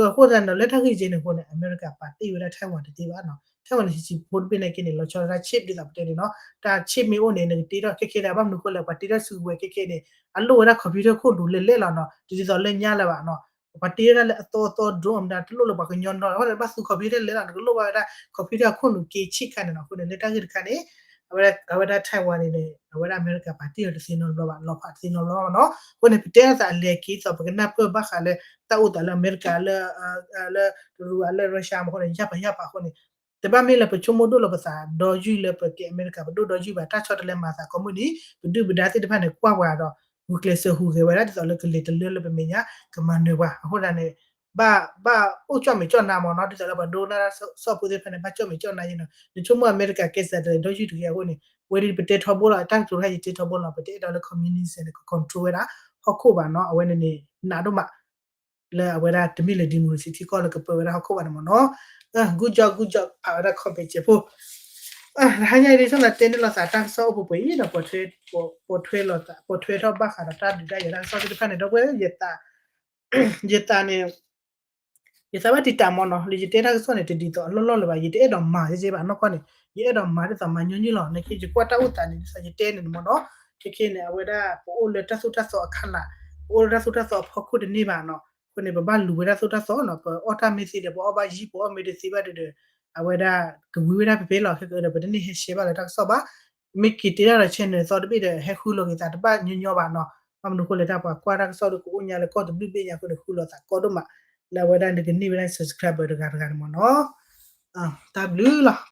အဃိသတးဒီး လၢတၢ်ဂ့ၢ်ကဲန့ၣ်အဃိန့ၣ် အမဲရကၤပာ်တ့ၢ်ဝဲဒၣ် Taiwan တသ့ဘၣ်နီၤ Taiwan န့ၣ် ဟံၣ်ဖိတဘ့ၣ်နာ်က့န့ၣ် လီၤဆီဒၣ်တၢ် chip ဒ်သိးပတဲန့ၣ်နီၤ တၢ် chip မ့ၢ်အိၣ်န့ၣ် နကတ့ထီၣ်ခဲခဲဒၣ် ဘၣ်မနုၤအဃိလဲၣ် ပှၤတ့ထီၣ်စုကဝဲၤခဲခဲန့ၣ် အလိၣ်ဝဲဒၣ် computer ခိၣ်ဒူလဲၤလဲၤလီၤနီၤ တဒ်သိးလၢညါလၢၤဘၣ်နီၤ ပှၤတ့ဝဲဒၣ်လၢအသီအသီ drone အမတၤ တလိၣ်လၢပှၤကညီနီၤ အဃိန့ၣ် ဘၣ်သူ computer လဲၤလီၤ နကလိၣ်ဘၣ်ဝဲဒၣ် computer အခိၣ်နူာ်က့ဆံးခါန့ၣ်နီၤ. အဃိန့ၣ် လၢတၢ်ဂ့ၢ်တခါန့ၣ် အဝဲဒၣ် Taiwan န့ၣ်န့ၣ် အဝဲဒၣ်အမဲရကၤပာ်တ့ၢ်အီၤတသ့နီတဘျီဘၣ် လီၤဖးတသ့နီတဘျီဘၣ်နီၤ. အဃိန့ၣ် ပတဲအသးအလဲၤက့ၤသိး ပကနၢ်ပၢၢ်ဘၣ်ဃးလၢ တၢ်အိၣ်သးလၢအမဲရကၤလၢ လၢ ရူၤ လၢ Russia မ့ၢ်အဃိန့ၣ် ယၢ်ပာ်ယၢ်ပာ်အဃိန့ၣ် တဘၣ်မ့ၢ်လၢပဆိကမိၣ်ဒိၣ်လီၤပသးဒီယုၢ်လၢပကဲအမဲရကၤ ပဒိၣ်ဒီယုၢ်ဘၣ် တၢ်ဆီတလဲမၤသးကိးမုၢ်နံၤ ပဒုၣ်ပဒါသ့ၣ်တဖၣ်န့ၣ် ကွၢ်ပှၤဒီး ဂုာ်ကျဲးစၢးဟူးဂဲၤဝဲဒၣ်ဒ်သိးလၢကလဲၤတလၢလၢပမဲာ်ညါ ကမၤနၢၤပှၤ အဃိသတးန့ၣ် ဘၣ် ဘၣ်အိၣ်ကၠီၣ်မဲာ်ကၠီၣ်နါမ့ၢ်နီၤ ဒ်သိးလၢပှၤဒိကနၣ်တၢ်ကစီၣ်ဖိသ့ၣ်တဖၣ်န့ၣ် ဘၣ်ကၠီၣ်မဲာ်ကၠီၣ်နါယဲနီၤ. နဆိကမိၣ်အမဲရကၤကဲစးတလဲၤဒီယုၢ်တဂ့ၤအဃိန့ၣ် ဝဲဒ်ပတဲထီဘိလီၤ တၢ်ကတိၤတခါယတဲထီဘိလီၤ ပတအဲၣ်ဒိးလၢ communism န့ၣ် က control ဝဲဒၣ်ဟီၣ်ခိၣ်ဘၣ်နီၤ အဝဲန့ၣ်န့ၣ် နးဒိၣ်မး လၢအဝဲဒၣ်တမ့ၢ်လၢ democracy ထံကီၢ်လၢကပၢဝဲဒၣ်ဟီၣ်ခိၣ်ဘၣ်န့ၣ်မ့ၢ်နီၤ. Good job, good job ဖးဝဲဒၣ် comment စဲးဖိ တဟါညါအံၤဒ်သိးနၤတဲန့ၢ်လိာ်သးတၢ်ကစီၣ်အိၣ်ပှဲၤပှဲၤအံၤဒီး ပိာ်ထွဲလိာ်သး ပိာ်ထွဲထီၣ်ဘၣ်ဃးဒီးတၢ်ဒုးတၢ်ယၤတၢ်ကစီၣ်သ့ၣ်တဖၣ်န့ၣ် ဒီပုၢ်ဝဲၢ် ယသးန့ၣ် ယသးဘၣ်တံာ်တာ်မ့ၢ်နီၤ လၢယတဲတၢ်ကစီၣ်န့ၣ် တဒ်သိးအလီၢ်လီၢ်လၢၤဘၣ် ယတအဲၣ်ဒိးမၤကဲဘၣ်နီၢ်ကီၢ်န့ၣ် ယအဲၣ်ဒိးမၤဒ်သိးမၤညီနုၢ်လီၤ နက့ယကွၢ်တၢ်အိၣ်သးန့ၣ် ဒ်သိးယတဲန့ၣ်မ့ၢ်နီၤ ခဲခဲန့ၣ် အဝဲဒၣ် ပအိၣ်လၢတၢ်သိၣ်တၢ်သီအခါလၢ် ပအိၣ်လၢတၢ်သိၣ်တၢ်သီအဖီခိၣ်တန့ၢ်ဘၣ်နီၤ အဃိန့ၣ် ပဘၣ်လူၤဝဲတၢ်သိၣ်တၢ်သီနီၤ ပအီၣ်တၢ်မ့ၢ်သ့ဒီး ပအီၣ်ဘၣ်ယံၤ ပအီၣ်မ့ၢ်တသ့ဘၣ်ဒီး အဝဲဒၣ် ကဝံဝဲဒၣ်ဖဲဖဲလီၤ ခဲကဒီး ပတန့ၢ်ဟဲရှဲဘၣ်လၢတၢ်ကစီၣ်ဘၣ် မ့ၢ်က့ၤတ့ထီၣ်ဒီး channel သီတဘ့ၣ်ဒီး ဟဲဃုလိာ်က့ၤသးတဘၣ်ညီညီဘၣ်နီၤ ဘၣ်မနုၤဃိလဲၣ် တၢ်ပှၤကွၢ်တၢ်ကစီၣ်ဒီး ကအိၣ်ညါလၢကီၢ်တဘ့ၣ်ဘ့ၣ်ညါအဃိန့ၣ် ဃုလိာ်သးကီဒိၣ်မး လၢအဝဲဒၣ်နကန့ၢ်ဝဲဒၣ် subscriber တဂၤတဂၤန့ၣ်မ့ၢ်နီၤ တၢ်ဘျုးလီၤ